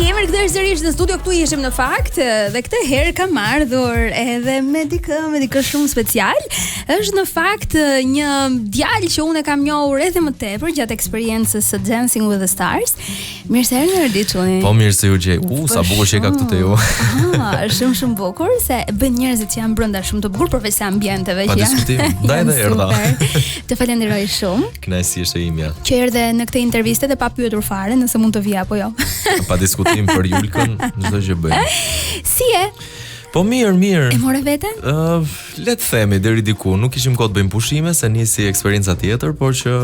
Jemi rikthyer sërish në studio këtu ishim në fakt dhe këtë herë kam ardhur edhe me dikë, me dikë shumë special. Është në fakt një djalë që unë e kam njohur edhe më tepër gjatë eksperiencës së Dancing with the Stars. Mirë se erdhe Ardit Çuni. Po mirë se ju gjej. U sa bukur që e ka këtu te ju. Ah, shumë shumë bukur se bën njerëzit që janë brenda shumë të bukur përveç se ambienteve që janë. Pa diskutim, ndaj edhe erdha. Të falenderoj shumë. Kënaqësi është e imja. Që erdhe në këtë intervistë dhe pa pyetur fare nëse mund të vija apo jo. Pa diskutim për Julkën, çdo gjë bëjmë. Si je? Po mirë, mirë. E more veten? Ë, uh, le të themi deri diku, nuk kishim kohë të bëjmë pushime se nisi eksperienca tjetër, por që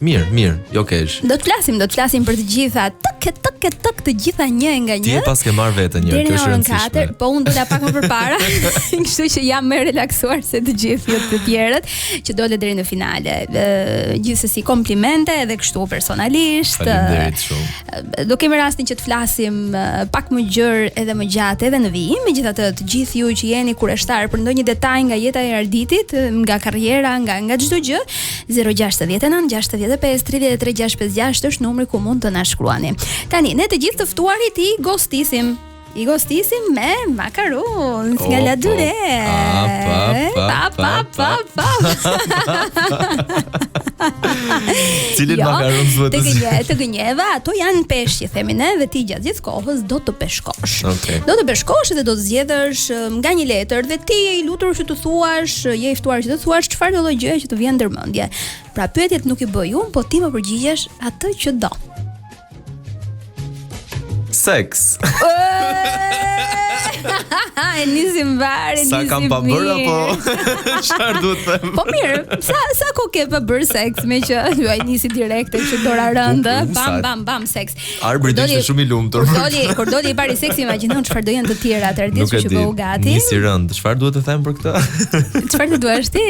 Mirë, mirë, jo keq. Do të flasim, do të flasim për të gjitha, tek e tek e tek të gjitha një e nga një. Ti e paske marrë veten një, kjo është e rëndësishme. Po unë dola pak më përpara, kështu që jam më e relaksuar se të gjithë ju të tjerët që dole deri në finale. Gjithsesi komplimente edhe kështu personalisht. Faleminderit shumë. Do kemi rastin që të flasim pak më gjerë edhe më gjatë edhe në vijim, megjithatë të gjithë ju që jeni kureshtar për ndonjë detaj nga jeta e Arditit, nga karriera, nga nga çdo gjë, 069 65 33 656 është numri ku mund të na shkruani. Tani ne të gjithë të ftuarit i gostisim I gostisim me makaruns nga Ladurée. Pa pa pa pa. Cilin jo, makaruns duhet të gënje, të gënjeva, ato janë peshq, themi ne, dhe ti gjatë gjithë kohës do të peshkosh. Okay. Do të peshkosh dhe do të zgjedhësh um, nga një letër dhe ti je i lutur që të thuash, je i ftuar që të thuash çfarëdo lloj gjëje që të vjen ndër mendje. Pra pyetjet nuk i bëj unë, po ti më përgjigjesh atë që do. Seks. E nisim mbarë, e nisim Sa kam pa bërë apo çfarë duhet të them? Po mirë, sa sa kohë ke pa bërë seks meqë ju ai nisi direkt e kështu dora rëndë, bam bam bam seks. Arbri do ishte shumë i lumtur. Kur doli, kur doli i pari seksi, imagjino çfarë do jenë të tjera atë ditë që bëhu gati. Nisi rëndë, çfarë duhet të them për këtë? Çfarë të duash ti?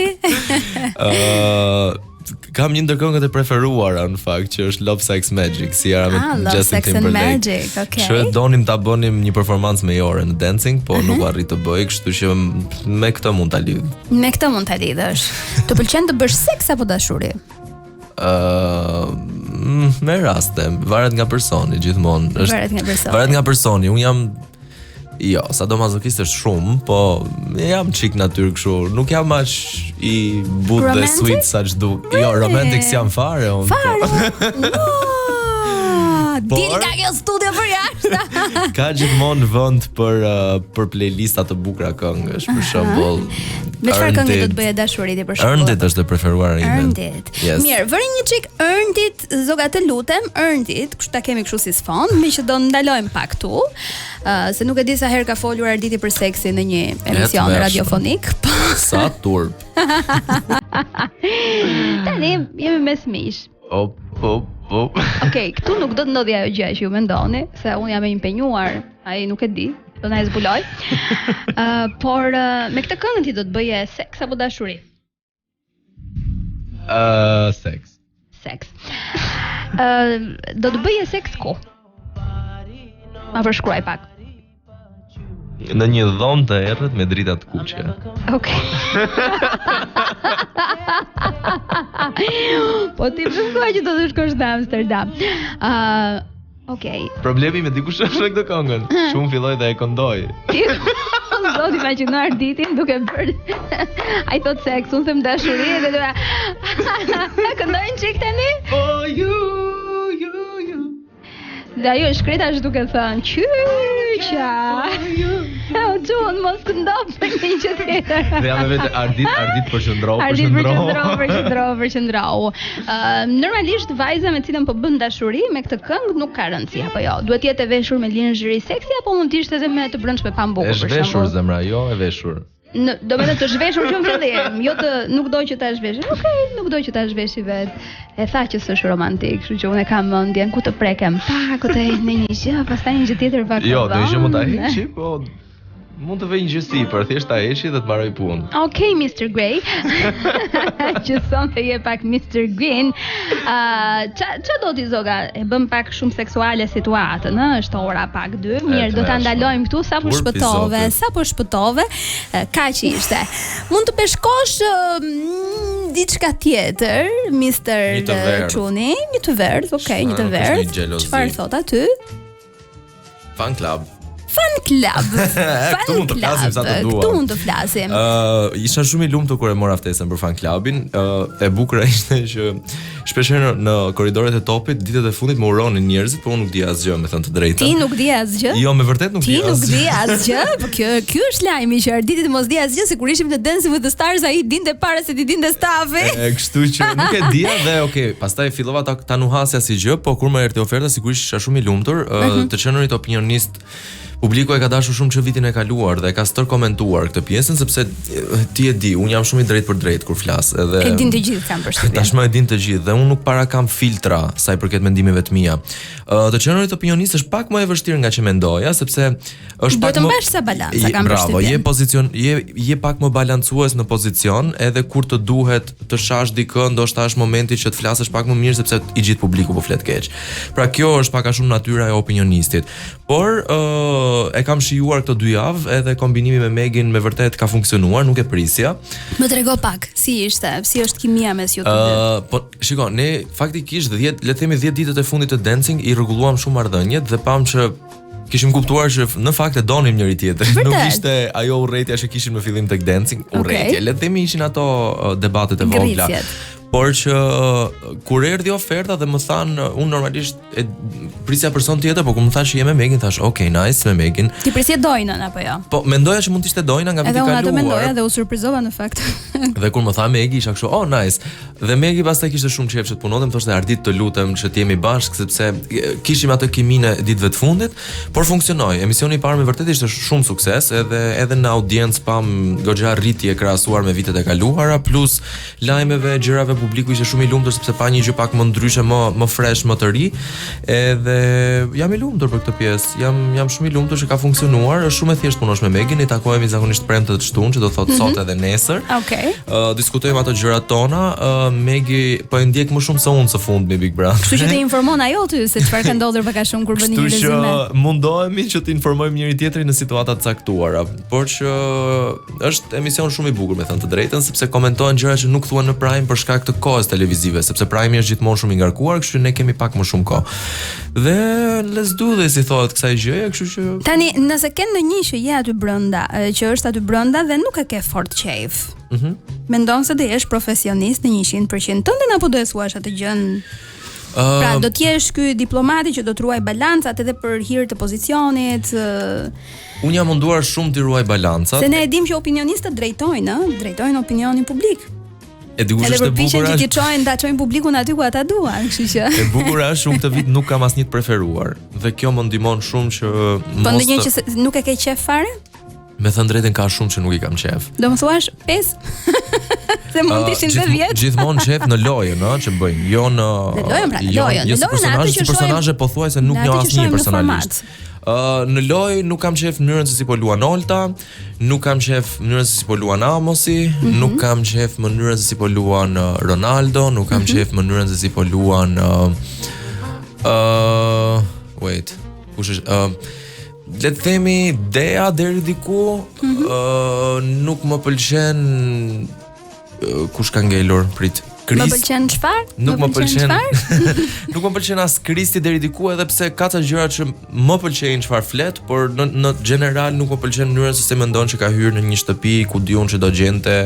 Ëh, kam një ndër këngët e preferuara në fakt që është Love Sex Magic, Ciara me ah, Love Justin Sex Timberlake. Magic, okay. Që donim ta bënim një performancë me Jore në Dancing, po uh -huh. nuk mhm. u arrit të bëhej, kështu që me këtë mund ta lidh. Me këtë mund ta lidhësh. Të pëlqen të bësh seks apo dashuri? Ëh, uh, me raste, varet nga personi gjithmonë. Është varet nga personi. Varet nga personi. Unë jam Jo, sadomazokist është shumë, po jam çik natyrë kështu. Nuk jam aq i butë dhe sweet sa ç'duk. Jo, romantik s'jam fare unë. Po. Fare. Po. Dil nga kjo studio për jashtë. Ka gjithmonë vend për uh, për playlista të bukura këngësh, për shembull. Me çfarë këngë do të bëje dashuri ti për shembull? Earned It është e preferuara ime. Earned It. Yes. Mirë, vëre një çik Earned It, Zoga të lutem, Earned It, kështu ta kemi kështu si sfond, meqë do ndalojmë pak këtu. Uh, se nuk e di sa herë ka folur Arditi për seksin në një emision radiofonik. Po. Sa turp. Tani jemi mes mish. Op, op, op. Okej, okay, këtu nuk do të ndodhi ajo gjë që ju mendoni, se unë jam e impenjuar, ai nuk e di, do na e zbuloj. uh, por uh, me këtë këngë ti do të bëje seks apo dashuri? Uh, seks. Seks. Uh, do të bëje seks ku? Ma përshkruaj pak. Në një dhomë të errët me drita të kuqe. Okej. po ti pse thua që do të shkosh në Amsterdam? Ë, uh, Okej. Okay. Problemi me dikush është me këtë këngën. Shumë filloi dhe e këndoi. Zoti ma që Arditin duke bërë Ai thotë seks, unë them dashuri dhe do Ta këndojnë çik tani? For you, you, you Dhe ajo e shkreta është duke thënë Qyqa O çun, mos këndo për një gjë tjetër. Dhe jam me vete Ardit, Ardit përqendrohu, Ardit përqendrohu, përqendrohu, përqendrohu. Ë, normalisht vajza me cilën po bën dashuri me këtë këngë nuk ka rëndësi apo jo. Duhet të jetë e veshur me lingerie seksi apo mund të ishte edhe me të brendshme pambuku për shembull. E zhveshur zemra, jo e veshur. Në, do me thënë të zhveshur që në fillim, jo të nuk do që ta zhveshi. Okej, okay, nuk do që ta zhveshi vet. E tha që s'është romantik, kështu që unë e kam mendjen ku të prekem pak, ku të heq në një gjë, pastaj një gjë tjetër pak. Jo, do gjë mund ta heqi, po Mund të vë një gjë sipër, thjesht ta heqi dhe të mbaroj punë. Okej, okay, Mr. Grey. që sonte je pak Mr. Green. Ë, uh, ça ça do ti Zoga? E bëm pak shumë seksuale situatën, ë? Është ora pak dy. Mirë, do ta ndalojmë këtu sapo shpëtove, sapo shpëtove. Kaq ishte. Mund të peshkosh uh, diçka tjetër, Mr. Çuni, një të verdhë, okay, një të verdhë. Çfarë thot aty? Fan club. Fan club. Fan Këtu mund të flasim sa të duam. Këtu mund të flasim. Ë, uh, isha shumë i lumtur kur e mora ftesën për fan clubin. Ë, uh, e bukura ishte që shpeshherë në, në korridoret e topit ditët e fundit më uronin njerëzit, por unë nuk dija asgjë, me thënë të drejtën. Ti nuk di asgjë? Jo, me vërtet nuk di asgjë. Ti nuk di asgjë? Po kjo ky është lajmi që Arditi të mos di asgjë, se kur ishim në Dancing with the Stars ai dinte para se t'i dinte stafi. E, kështu që nuk e dija dhe okay, pastaj fillova ta ta nuhasja si gjë, po kur më erdhi oferta sigurisht isha shumë i lumtur, uh mhm. -huh. të qenurit opinionist Publiku e ka dashur shumë që vitin e kaluar dhe e ka stërkomentuar këtë pjesën sepse ti e di, unë jam shumë i drejtpërdrejtë kur flas edhe E din të gjithë kam përshtypjen. Tashmë e din të gjithë dhe unë nuk para kam filtra sa i përket mendimeve të mia. Ë të qenurit opinionist është pak më e vështirë nga që mendoja sepse është pak më Duhet të mbash sa balanca kam përshtypjen. Bravo, je pozicion je je pak më balancues në pozicion edhe kur të duhet të shash dikë, ndoshta është momenti që të flasësh pak më mirë sepse i gjithë publiku po flet keq. Pra kjo është pak a shumë natyra e opinionistit. Por uh, e kam shijuar këto dy javë edhe kombinimi me Megin me vërtet ka funksionuar, nuk e prisja. Më trego pak, si ishte, si është kimia mes ju të dy? Uh, po shiko, ne faktikisht 10, le të themi 10 ditët e fundit të Dancing i rregulluam shumë marrëdhëniet dhe pamë që kishim kuptuar që në fakt e donim njëri tjetrin. Nuk ishte ajo urrejtja që kishim në fillim tek Dancing, urrejtje. Okay. Le të themi ishin ato debatet e vogla. Por që kur erdhi oferta dhe më thanë, unë normalisht e prisja person tjetër, po kur më thanë që je me Megin, thashë, "Ok, nice me Megin." Ti prisje Dojnën apo jo? Po, mendoja që mund të ishte Dojna nga viti i kaluar. Edhe unë atë mendoja dhe u surprizova në fakt. dhe kur më tha Megi, isha kështu, "Oh, nice." Dhe Megi pastaj kishte shumë qejf që të punonte, më thoshte Ardit, të lutem që të jemi bashkë sepse kishim atë kiminë e ditëve të fundit, por funksionoi. Emisioni i parë me vërtet ishte shumë sukses, edhe edhe në audiencë pamë goxha rritje krahasuar me vitet e kaluara, plus lajmeve, gjërave, publiku ishte shumë i lumtur sepse pa një gjë pak më ndryshe, më më fresh, më të ri. Edhe jam i lumtur për këtë pjesë. Jam jam shumë i lumtur që ka funksionuar. Është shumë e thjeshtë punosh me Megin, ne takohemi zakonisht premte të shtunë, që do thotë mm -hmm. sot edhe nesër. Okej. Okay. Uh, diskutojmë ato gjërat tona. Uh, Megi po e ndjek më shumë se unë së fundmi Big Brother. Kështu që të informon ajo ty se çfarë ka ndodhur pak a shumë kur bën një rezume. Kështu që mundohemi që të informojmë njëri tjetrin në situata të caktuara, por që Është emision shumë i bukur me thënë të drejtën, sepse komentohen gjëra që nuk thuhen në Prime për shkak të kohës televizive, sepse Prime është gjithmonë shumë i ngarkuar, kështu që ne kemi pak më shumë kohë. Dhe let's do this i thohet kësaj gjëje, kështu që Tani, nëse ke ndonjë që je aty brenda, që është aty brenda dhe nuk e ke fort qejf. Mhm. Mm Mendon se do jesh profesionist në 100% tëndin apo do e thuash atë gjën? Uh, pra, do të jesh ky diplomati që do të ruajë balancat edhe për hir të pozicionit. Uh, Unë jam munduar shumë t'i ruaj balancat. Se ne e dimë që opinionistët drejtojnë, ë, drejtojnë opinionin publik. E di kush është e bukur. Edhe përpiqen që t'i çojnë, ta çojnë publikun aty ku ata duan, kështu që. E bukur është unë këtë vit nuk kam asnjë të preferuar dhe kjo më ndihmon shumë që mos. Po ndonjë që nuk e ke qejf fare? Me thënë drejtën ka shumë që nuk i kam qejf. Do më thuash 5? Se mund të ishin 10 vjet. Gjithmonë qejf në lojën, ëh, që bëjnë, jo në Në lojën pra, në jo, lojën, jo, në lojën atë që personazhe pothuajse nuk njoh asnjë personalisht. Uh, në lojë nuk kam qejf mënyrën se si po luan Olta, nuk kam qejf mënyrën se si po luan Amosi, mm -hmm. nuk kam qejf mënyrën se si po luan Ronaldo, nuk kam mm -hmm. qejf mënyrën se si po luan uh, uh, wait, kush është uh, le të themi Dea deri diku, mm -hmm. uh, nuk më pëlqen kush ka ngelur prit. Kris. Më pëlqen çfarë? Nuk më pëlqen. nuk më pëlqen as Kristi deri diku edhe pse ka ca gjëra që më pëlqejnë çfarë flet, por në në gjeneral nuk më pëlqen mënyra se si mendon që ka hyrë në një shtëpi ku di unë që do gjente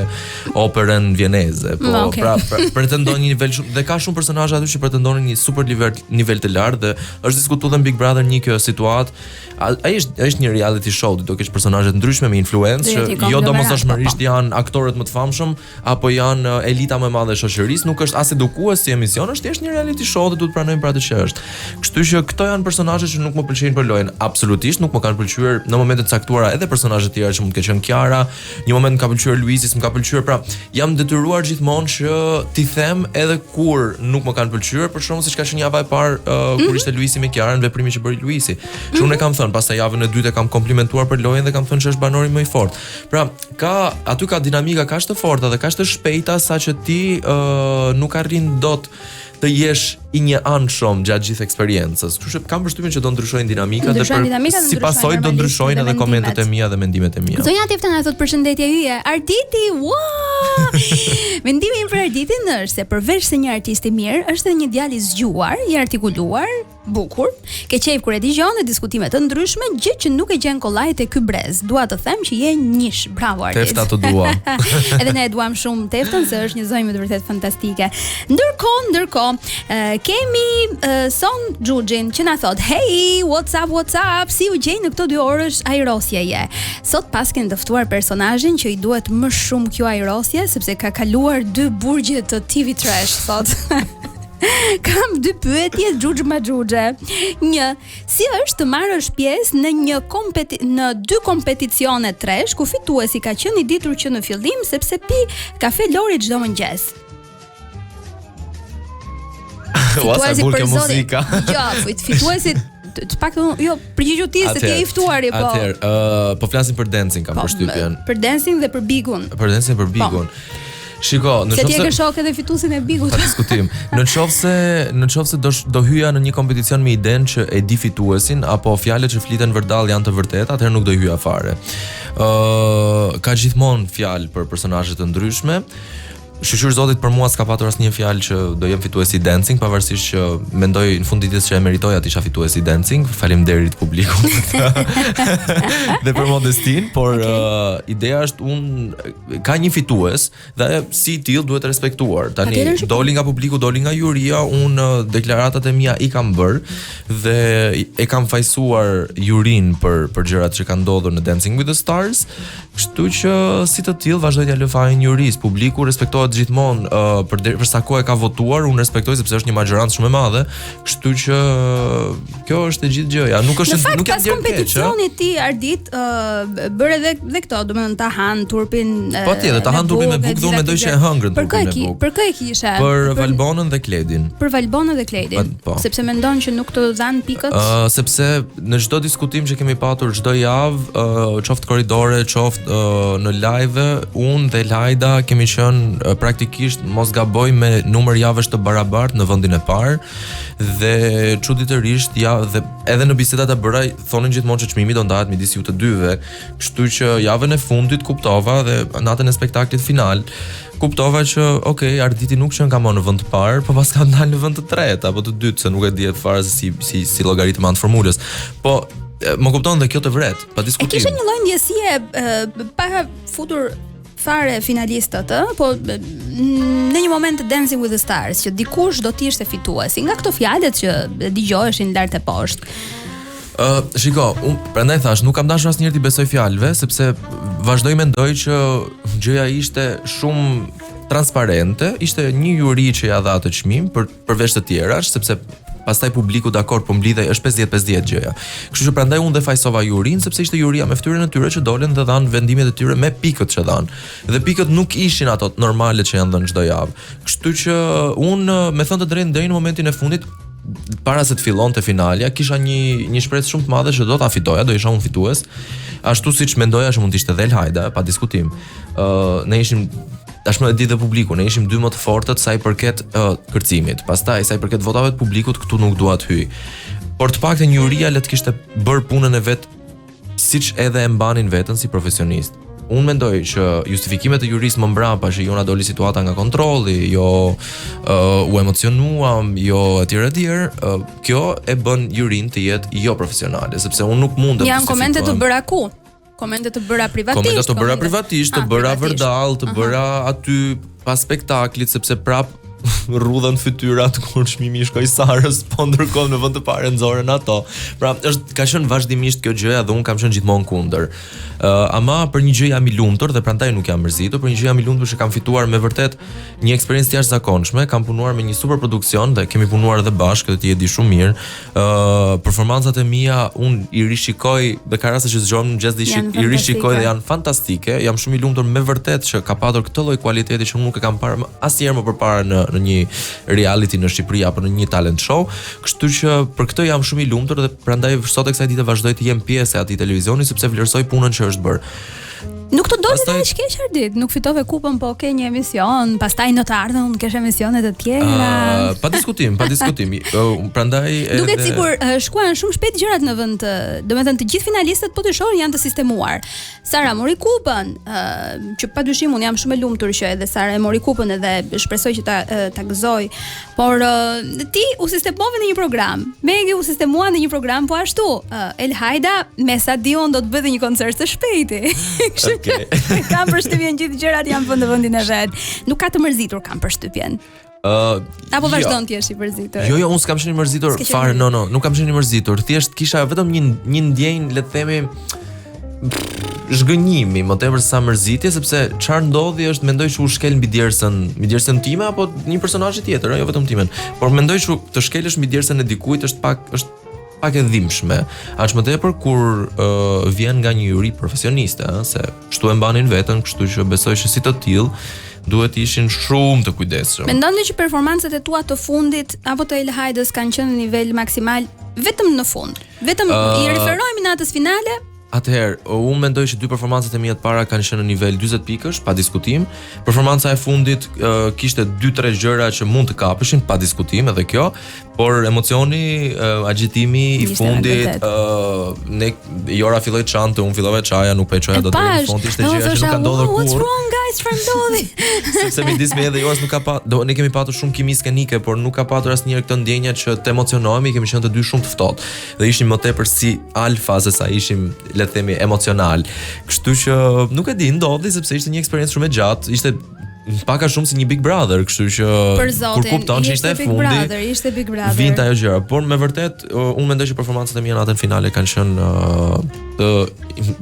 operën vjeneze. Po mm, okay. pra, pra pretendon një nivel shumë dhe ka shumë personazhe aty që pretendonin një super nivel nivel të lartë dhe është diskutuar dhe në Big Brother një kjo situatë Ai është është një reality show, do kesh personazhe të ndryshme me influencë që jo domosdoshmërisht po. janë aktorët më të famshëm apo janë uh, elita më e madhe e shoqërisë, nuk është as edukues si emision, është thjesht një reality show dhe duhet pranojmë për atë që është. Kështu që këto janë personazhe që nuk më pëlqejnë për lojën, absolutisht nuk më kanë pëlqyer në momente të caktuara edhe personazhe të tjera që mund të kenë qenë Kiara, Një moment më ka pëlqyer Luizi, s'më ka pëlqyer, pra jam detyruar gjithmonë që t'i them edhe kur nuk më kanë pëlqyer, për shembull siç ka qenë java e parë uh, mm -hmm. kur mhm. ishte Luizi me Kiarën, veprimi që bëri Luizi. Që mm -hmm. unë e kam thënë, pastaj javën e dytë e kam komplimentuar për lojën dhe kam thënë që është banori më i fortë. Pra, ka aty ka dinamika kaq të forta dhe kaq të shpejta saqë ti uh, nuk arrin dot të jesh i njëanshëm gjatë gjithë eksperiencës. Kështu që kam përshtypjen që do ndryshojnë dinamikat dhe për dinamikat si pasojë do ndryshojnë edhe komentet e mia dhe mendimet e mia. Zonja Tefta na thotë përshëndetje yje. Arditi, ua! Mendimi im për Arditin është se përveç se një artist i mirë, është edhe një djalë i zgjuar, i artikuluar, Bukur. Ke qejf kur e dëgjon dhe diskutime të ndryshme, gjë që nuk e gjen kollaj te ky brez. Dua të them që je njësh. Bravo Ardit. Tefta të dua. Edhe ne e duam shumë Teftën se është një zonjë me të vërtetë fantastike. Ndërkohë, ndërkohë, kemi Son Xhuxhin që na thotë, "Hey, what's up, what's up? Si ju gjej në këto dy orësh ajrosjeje?" Sot pasken të ftuar personazhin që i duhet më shumë kjo ajrosje sepse ka kaluar dy burgje të TV Trash sot. Kam dy pyetje xhuxh ma xhuxhe. Një, si është të marrësh pjesë në një kompeti në dy kompeticione trash ku fituesi ka qenë i ditur që në fillim sepse pi kafe Lori çdo mëngjes. Ua sa bukur kjo muzika. Jo, fituesi të paktën jo, përgjigju ti se ti je i ftuari po. Atëherë, ë uh, po flasim për dancing kam po, përshtypjen. Për dancing dhe për Bigun. Për dancing për po. Bigun. Po. Shiko, në qoftë se ti e ke shok edhe fituesin e Bigut. Pa diskutim. Në qoftë se në qoftë se do do hyja në një kompeticion me idenë që e di fituesin apo fjalët që fliten vërdall janë të vërteta, atëherë nuk do hyja fare. Ë, uh, ka gjithmonë fjalë për personazhe të ndryshme. Shyqyr Zotit për mua s'ka patur asnjë fjalë që do jem fituesi i Dancing, pavarësisht që mendoj në fund ditës që e meritoja të isha fituesi i Dancing. Faleminderit publikut. dhe për modestinë, por okay. uh, ideja është un ka një fitues dhe si i tillë duhet respektuar. Tani doli nga publiku, doli nga juria, un uh, deklaratat e mia i kam bërë dhe e kam fajsuar jurinë për për gjërat që kanë ndodhur në Dancing with the Stars. Kështu që si të tillë vazhdoj t'ia lë fajin jurisë. Publiku respektohet gjithmonë uh, për der, për sa kohë e ka votuar, unë respektoj sepse është një maxhorancë shumë e madhe. Kështu që kjo është e gjithë gjëja. Nuk është në fakt, nuk pas kompeticionit ti Ardit uh, bëre edhe dhe këto, domethënë ta han turpin uh, Patjetër, ta han turpin me bukë, dhe unë mendoj që e hëngrën turpin me bukë. Për kë e kishe? Për Valbonën dhe Kledin. Për Valbonën dhe Kledin. Po. Sepse mendon që nuk të dhanë pikët? Uh, sepse në çdo diskutim që kemi patur çdo javë, uh, qoftë korridore, qoftë uh, në live, unë dhe Lajda kemi qenë uh, praktikisht mos gaboj me numër javësh të barabartë në vendin e parë dhe çuditërisht ja dhe edhe në bisedat e bëra thonin gjithmonë që çmimi do ndahet midis ju të dyve. Kështu që javën e fundit kuptova dhe natën e spektaklit final kuptova që ok, Arditi nuk qenka më në vend të parë, po paska dalë në vend të tretë apo të dytë, se nuk e di fare se si si si llogarit me anë të formulës. Po më kupton dhe kjo të vret, pa diskutim. E kishe një lloj ndjesie pa futur fare finalistët, ë, po në një moment të Dancing with the Stars që dikush do të ishte fituesi. Nga këto fjalët që dëgjoheshin lart e poshtë. Ë, uh, shiko, un prandaj thash, nuk kam dashur asnjëherë t'i besoj fjalëve, sepse vazhdoj mendoj që gjëja ishte shumë transparente, ishte një juri që ia dha atë çmim për përveç të tjerash, sepse pastaj publiku dakord po mblidhej është 50-50 gjëja. Kështu që prandaj unë dhe fajsova jurinë sepse ishte juria me fytyrën e tyre që dolën dhe dhanë vendimet e tyre me pikët që dhanë. Dhe pikët nuk ishin ato normale që janë dhënë çdo javë. Kështu që unë me thënë të drejtën deri në momentin e fundit para se të fillonte finalja, kisha një një shpresë shumë të madhe që do ta fitoja, do isha unë fitues, ashtu siç mendoja që mund të ishte dhe Elhajda, pa diskutim. Ë uh, ne ishim tashmë e di dhe publiku, ne ishim dy më të fortët sa i përket uh, kërcimit. Pastaj sa i përket votave të publikut, këtu nuk dua të hyj. Por të paktën juria le të kishte bërë punën e vet siç edhe e mbanin veten si profesionist. Unë mendoj që justifikimet e jurisë më mbrapa që jo na doli situata nga kontrolli, jo uh, u emocionuam, jo etj etj, uh, kjo e bën jurinë të jetë jo profesionale, sepse unë nuk mundem të Janë komente të bëra ku? Komente të bëra privatisht. Komente të bëra privatisht, të ah, bëra vërdall, të bëra aty pas spektaklit sepse prap rrudhën fytyrat kur çmimi i shkoi Sarës, po ndërkohë në vend të parë nxorën ato. Pra, është ka qenë vazhdimisht kjo gjëja dhe un kam qenë gjithmonë kundër. Ë uh, ama për një gjë jam i lumtur dhe prandaj nuk jam mërzitur, për një gjë jam i lumtur që kam fituar me vërtet një eksperiencë të jashtëzakonshme, kam punuar me një super produksion dhe kemi punuar edhe bashkë dhe ti e di shumë mirë. uh, performancat e mia un i rishikoj dhe ka raste që zgjohem në mëngjes dhe i rishikoj dhe janë fantastike. Jam shumë i lumtur me vërtet që ka patur këtë lloj kualiteti që unë nuk e kam parë asnjëherë më përpara në në një reality në Shqipëri apo në një talent show. Kështu që për këtë jam shumë i lumtur dhe prandaj sot e kësaj dite vazhdoj të jem pjesë e atij televizioni sepse vlerësoj punën që është bërë. Nuk të doli Pastaj... aq keq Ardit, nuk fitove kupën, po ke një emision, pastaj në të ardhmen mund të kesh emisione të tjera. Uh, pa diskutim, pa diskutim. Prandaj edhe Duket sikur uh, shkuan shumë shpejt gjërat në vend, domethënë të gjithë finalistët po të shohësh janë të sistemuar. Sara mori kupën, uh, që padyshim unë jam shumë e lumtur që edhe Sara e mori kupën edhe shpresoj që ta ta gëzoj. Por uh, ti u sistemove në një program. Megi u sistemua në një program po ashtu. Uh, Elhaida me sa di unë do të bëjë dhe një koncert së shpejti. Kështu që okay. kam përshtypjen gjithë gjërat janë vënë në vendin e vet. Nuk ka të mërzitur kam përshtypjen. Uh, Apo jo. vazhdon të jesh i mërzitur? Jo, jo, unë s'kam qenë i mërzitur fare, no, no, nuk kam qenë i mërzitur. Thjesht kisha vetëm një një ndjenjë, le të themi, zhgënjimi më tepër sa mërzitje sepse çfarë ndodhi është mendoj që u shkel mbi djersën, mbi djersën time apo një personazhi tjetër, jo vetëm timen. Por mendoj që të shkelësh mbi djersën e dikujt është pak është pak e dhimbshme. Aq më tepër kur uh, vjen nga një juri profesioniste, ëh, se kështu e mbanin veten, kështu që besoj që si të tillë duhet të ishin shumë të kujdesshëm. Mendon ti që performancat e tua të fundit apo të Elhaidës kanë qenë në nivel maksimal vetëm në fund? Vetëm uh, i referohemi natës finale? Atëherë, unë mendoj që dy performancat e mia të para kanë qenë në nivel 40 pikësh, pa diskutim. Performanca e fundit uh, kishte 2-3 gjëra që mund të kapeshin, pa diskutim edhe kjo, por emocioni, uh, agjitimi i fundit, uh, ne Jora filloi qante, unë fillova qaja, nuk po e çoja dot deri në fund, ishte gjëja që nuk ka ndodhur kurrë. What's wrong guys, çfarë ndodhi? Sepse midis meje dhe Jorës nuk ka pa, do ne kemi patur shumë kimi skenike, por nuk ka patur asnjëherë këtë ndjenja që të emocionohemi, kemi qenë të dy shumë të ftohtë dhe ishim më tepër si alfa se sa ishim, le të themi, emocional. Kështu që nuk e di, ndodhi sepse ishte një eksperiencë shumë e gjatë, ishte pak a shumë si një Big Brother, kështu që Për zotin, kur kupton që ishte e fundi. Brother, ishte Big Brother. Vinte ajo gjëra, por me vërtet unë mendoj që performancat e mia në natën finale kanë qenë të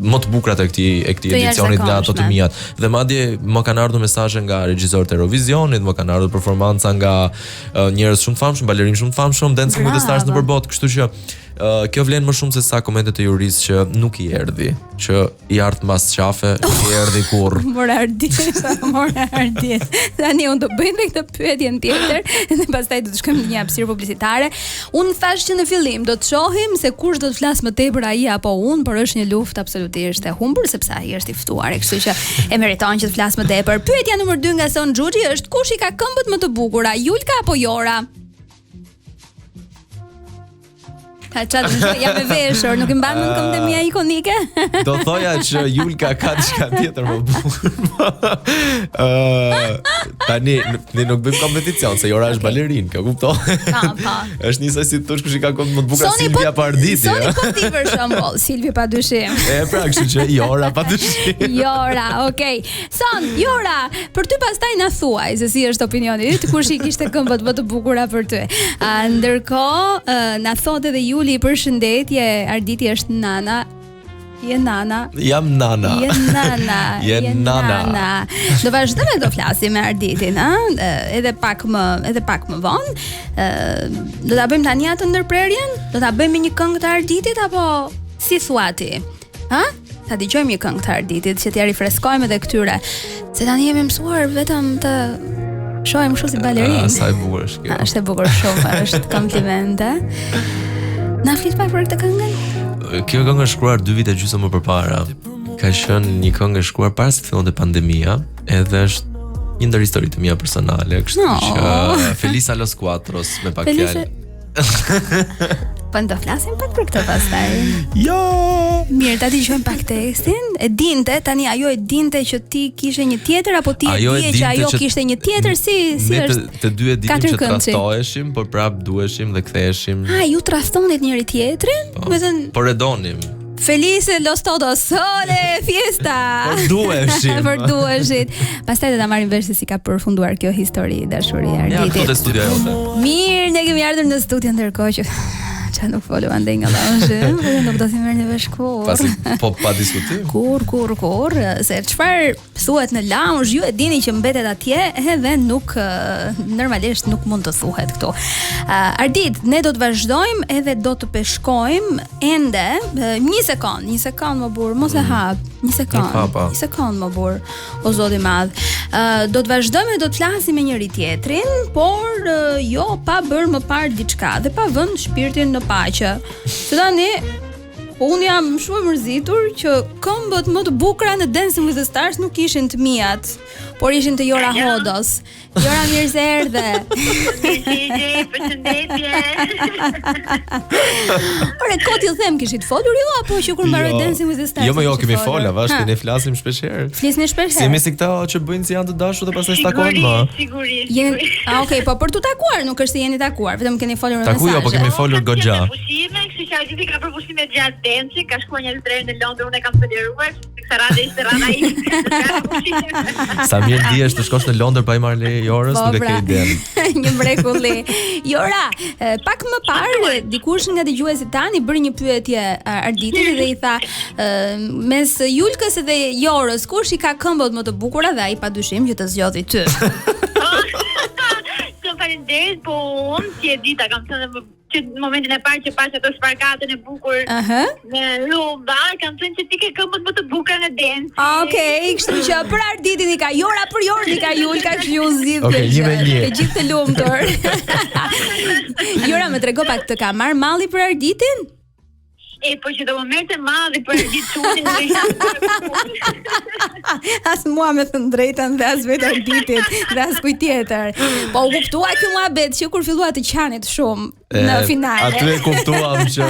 më të bukurat e këtij e këtij edicionit nga ato të miat. Dhe madje më kanë ardhur mesazhe nga regjisorët e Eurovisionit, më kanë ardhur performanca nga uh, njerëz shumë të famshëm, balerinë shumë të famshëm, Dancing with the Stars nëpër botë, kështu që uh, kjo vlen më shumë se sa komentet e jurisë që nuk i erdhi, që i ardh mbas qafe, nuk i erdhi kurrë. More Ardit, more Ardit. Tani unë do bëj dhe këtë pyetjen tjetër dhe pastaj do të shkojmë në një hapësirë publicitare. Unë thashë që në fillim do të shohim se kush do të flasë më tepër ai apo unë, por është një luftë absolutisht e humbur sepse ai është i ftuar, kështu që e meriton që të flasë më tepër. Pyetja numër 2 nga Son Xhuxhi është kush i ka këmbët më të bukura, Julka apo Jora? Ka ça të më jam e veshur, nuk i mban mend këmbët e mia ikonike? Do thoja që Julka ka diçka tjetër më bukur. Ë, tani ne nuk bëjmë kompeticion se Jora është okay. balerinë, kjo kuptohet. Po, po. Është njësoj si të thosh kush i ka këmbët më të bukura Silvia po, apo Arditi. Soni po ti për shembull, Silvia pa dyshim. E pra, kështu që Jora pa dyshim. Jora, okay. Son, Jora, për ty pastaj na thuaj se si është opinioni yt, kush i kishte këmbët më të bukura për ty. A, ndërkohë, na thotë edhe Juli përshëndetje, Arditi është nana. Je nana. Jam nana. Je nana. Je nana. nana. Do vazhdojmë të flasim me Arditin, ë? Edhe pak më, edhe pak më vonë. Ë, do ta bëjmë tani atë ndërprerjen? Do ta bëjmë me një këngë të Arditit apo si thua ti? Ha? Ta dëgjojmë një këngë të Arditit që t'ia rifreskojmë edhe këtyre. Se tani jemi mësuar vetëm të shohim kështu si balerinë. Ah, sa e bukur është kjo. Është e bukur shumë, është komplimente. Na flit pak për këtë këngën? Kjo këngë është shkruar dy vite e gjysmë më përpara. Ka qenë një këngë e shkruar para se të fillonte pandemia, edhe është një ndër historitë e mia personale, kështu no. që Feliz a los cuatros me pak fjalë. Po do flasim pak për këtë pastaj. Jo. Mirë, ta dëgjojmë pak tekstin. E dinte tani ajo e dinte që ti kishe një tjetër apo ti e dije që ajo që kishte një tjetër si si ne është? Të, të dy e dinim që tradhtoheshim, por prap duheshim dhe ktheheshim. Ah, ju tradhtonit njëri tjetrin? Po, Domethënë, por e donim. Feliz los todos, ole, fiesta! Por duheshim. Por duheshit. Pastaj do ta marrim vesh se si ka përfunduar kjo histori dashurie Arditit. Ja, këtu te studio jote. Mirë, ne kemi ardhur në studio ndërkohë që ça nuk folëm andej nga lounge, po nuk do t'i merrni vesh kurrë. Pasi po pa diskutim. Kurrë, kurrë, kurrë, se çfarë thuhet në lounge, ju e dini që mbetet atje edhe nuk normalisht nuk mund të thuhet këtu. Uh, Ardit, ne do të vazhdojmë edhe do të peshkojmë ende një sekond, një sekond mo burrë, mos e mm. hap, një sekond, një sekond mo burrë, o zot i madh. Uh, do të vazhdojmë dhe do të flasim me njëri tjetrin, por uh, jo pa bërë më parë diçka dhe pa vënë shpirtin në paqe. Se tani. Po unë jam shumë e mërzitur që këmbët më të bukura në Dancing with the Stars nuk ishin të miat, por ishin të Jora Hodos. Jora mirë se erdhe. Përshëndetje, përshëndetje. Ore kot ju them kishit folur ju apo që kur mbaroi Jo. Dancing with the Stars? Jo, më jo, kishit kemi folur? fol, avash, Ha, ne flasim shpesh herë. Flisni shpesh Si herë. jemi si këta që bëjnë si janë të dashur dhe pastaj s'takojnë më. Sigurisht, sigurisht. Jeni, sigurisht. ah, okay, po për t'u takuar nuk është se jeni takuar, vetëm keni folur në Taku jo, po mesazhe. kemi folur Unë kam goxha. qenë me Pushime, kështu që Arditi ka bërë pushime gjatë dancing, ka shkuar një tre në Londër, unë e kam toleruar, se radha ishte radha ime. Ka pushime. Sa mirë ndihesh të shkosh në Londër pa i marrë leje Jorës, Po, nuk e pra. ke idenë. një mrekulli. Jora, e, pak më parë dikush nga dëgjuesit tanë i bëri një pyetje e, Arditit dhe i tha, e, mes Julkës dhe Jorës, kush i ka këmbët më të bukura dhe ai padyshim që të zgjodhi ty. Shumë faleminderit, po unë si e dita kam thënë më që në momentin e parë që pash ato shparkatën e bukur Aha. me rumba, kam thënë që ti ke këmbët më të bukura në dancing. Okej, kështu që për Arditin i ka Jora, për Jorën i ka Julka, kështu ju zgjidh Okej, kjo një me gjë. një. Të gjithë të lumtur. Jora, më trego pak të ka marr malli për Arditin? E, po që do më merrte madhi për gjithë çunin, nuk isha As mua me thënë drejtën dhe as vetë Arditit dhe as kujt tjetër. Po u kuptua ky muhabet që kur fillua të qanit shumë në E, finale. Aty e kuptuam që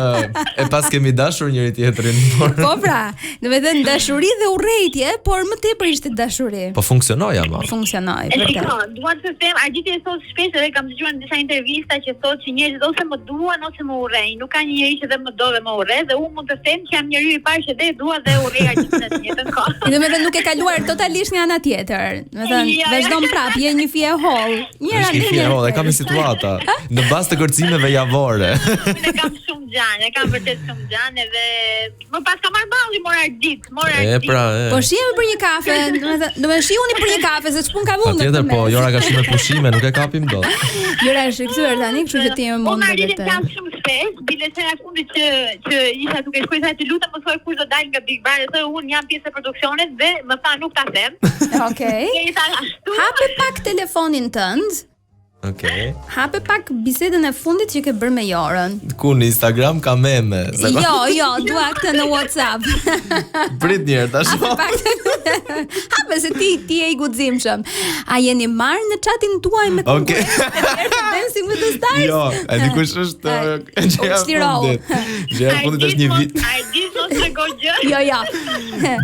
e pas kemi dashur njëri tjetrin, por Po pra, do të thënë dashuri dhe urrejtje, por më tepër ishte dashuri. po funksionoi ama. Funksionoi, E vërtet. shiko, dua të them, Arditi e thot shpesh edhe kam dëgjuar në disa intervista që thotë që njerëzit ose më duan ose më urrejnë. Nuk ka një njeri që dhe më do dhe më urre dhe unë mund të them që jam njeriu i parë që dhe e dua dhe e urrej Arditin në të njëjtën kohë. Do të thënë nuk e kaluar totalisht nga ana tjetër. Do të thënë Jo, jo. vazhdon prap, je një fije holl. Njëra Është një nga fije hollë, e kam me situata. Në bazë të kërcimeve javore. Unë e kam shumë xhan, e kam vërtet shumë xhan edhe më pas ka marr balli mor Ardit, mor E Ardit. pra, e. Po shihemi për një kafe, do të thënë, do të shihuni për një kafe se ç'pun kam unë. në Patjetër këtë po, mes. Jora ka shumë pushime, nuk e kapim dot. Jora është rikthyer tani, kështu që ti më Unë mund me të Arditin vërtet. flas shumë shpesh, bile se e fundit që që isha duke shkruar tha që lutem më thuaj kush do dal nga Big Brother, thoj unë jam pjesë e produksionit dhe më tha nuk ta them. Okej. Dhe i tha ashtu. Hape pak telefonin tënd. Okej. Hape pak bisedën e fundit që ke bërë me Jorën. Ku në Instagram ka meme. Se Jo, jo, dua këtë në WhatsApp. Prit një herë tash. Hape pak. Hape se ti ti je i guximshëm. A jeni marrë në chatin tuaj me Okej. konkurrentët e tjerë të Dancing with the Stars? Jo, e di kush është A, e, gjëja e çlirohu. fundit. Gjëja e fundit është një vit. Ardit mos trego gjë. Jo, jo.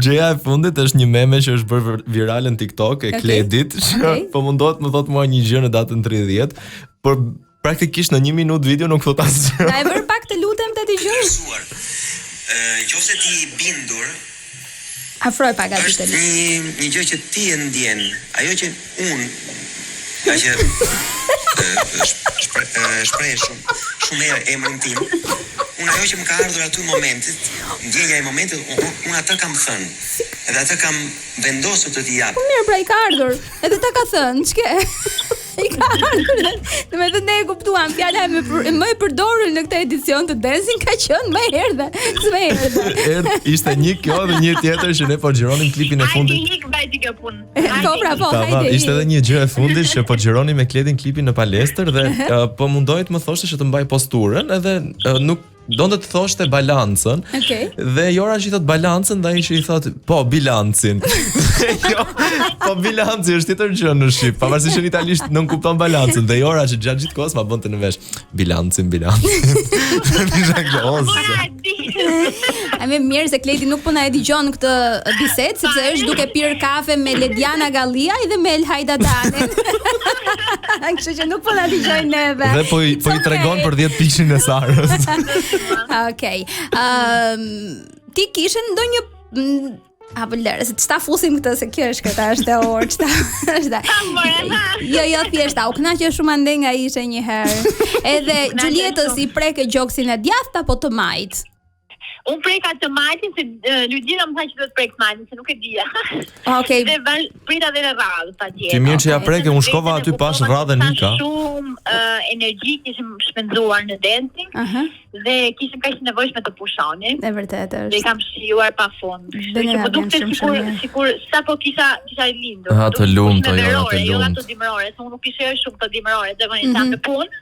Gjëja e fundit është një meme që është bërë virale në TikTok e Okej. Kledit, që Okej. po mundohet më thot mua një gjë në datën 30, por praktikisht në një minutë video nuk thot asgjë. Na e vër pak të lutem të dëgjoj. Suar. Ë, qofse ti i bindur, Afroj pak aty është të lutem. një një gjë që ti e ndjen, ajo që unë ka që ë, shpre, ë, shpreh shumë shumë herë emrin tim. Unë ajo që më ka ardhur aty momentit, ndjenja e momentit, unë unë atë kam thënë. Edhe atë kam vendosur të t'i jap. Mirë, pra i ka ardhur. Edhe ta ka thënë, ç'ke? I ka ardhur. Do të thënë ne e kuptuam fjala e më për- më e përdorur në këtë edicion të Dancing ka qenë më erdhe, s'më erdhe. Erdh ishte një kjo dhe një tjetër që ne po xhironim klipin e Hajde fundit. ik vajti kjo punë. Po pra, po, Tamam, hajde. ishte edhe një gjë e fundit që po xhironim me Kledin klipin në palestër dhe uh, po mundohej të më thoshte që të mbaj posturën edhe uh, nuk donte të thoshte balancën. Okej. Dhe Jora që i thot balancën dhe ai që i thot po bilancin. jo, po bilanci është tjetër gjë në shqip, pavarësisht që në italisht nuk kupton balancën. Dhe Jora që gjatë gjithë kohës ma bënte në vesh bilancin, bilancin. Isha kështu, o, Mor zot. Ardit. A më mirë se Kledi nuk po na e dëgjon këtë bisedë sepse është duke pirë kafe me Lediana Galliaj dhe me Elhajda Danin. Kështu që nuk po na dëgjojnë neve. Dhe po i, It's po i tregon okay. për 10 pikëshin e Sarës. Okej. Ëm ti kishe ndonjë mm, Apo lëre, se ç'ta fusim këtë se kjo është këta është e orë, ç'ta është. Jo, jo, thjesht, a u kënaqe shumë ande nga ishe një herë. Edhe kënaqe Xhulietës shumë. i preke gjoksin e djathtë apo të majt? Unë preka të majtin se uh, Lugjina më tha që do të prek të majtin, se nuk e dija. Okej. Dhe vash, prita dhe në radhë patjetër. Ti mirë që ja Okej. preke, unë shkova aty pash radhën Sa Nika. Shumë uh, energji kishim shpenzuar në dancing Aha, dhe kishim kaq të nevojshme të pushonim. e vërtetë Dhe i është. kam shijuar pafund. Kështu Dhe që ne më dukte vjen shumë sikur shumë mirë. sikur sapo kisha kisha lindur. Ah, Më të dukte lumtë, pushime Jona, të verore, Jo lumtë. ato dimërore, se unë nuk isha shumë të dimërore, zakonisht jam Mhm. në punë.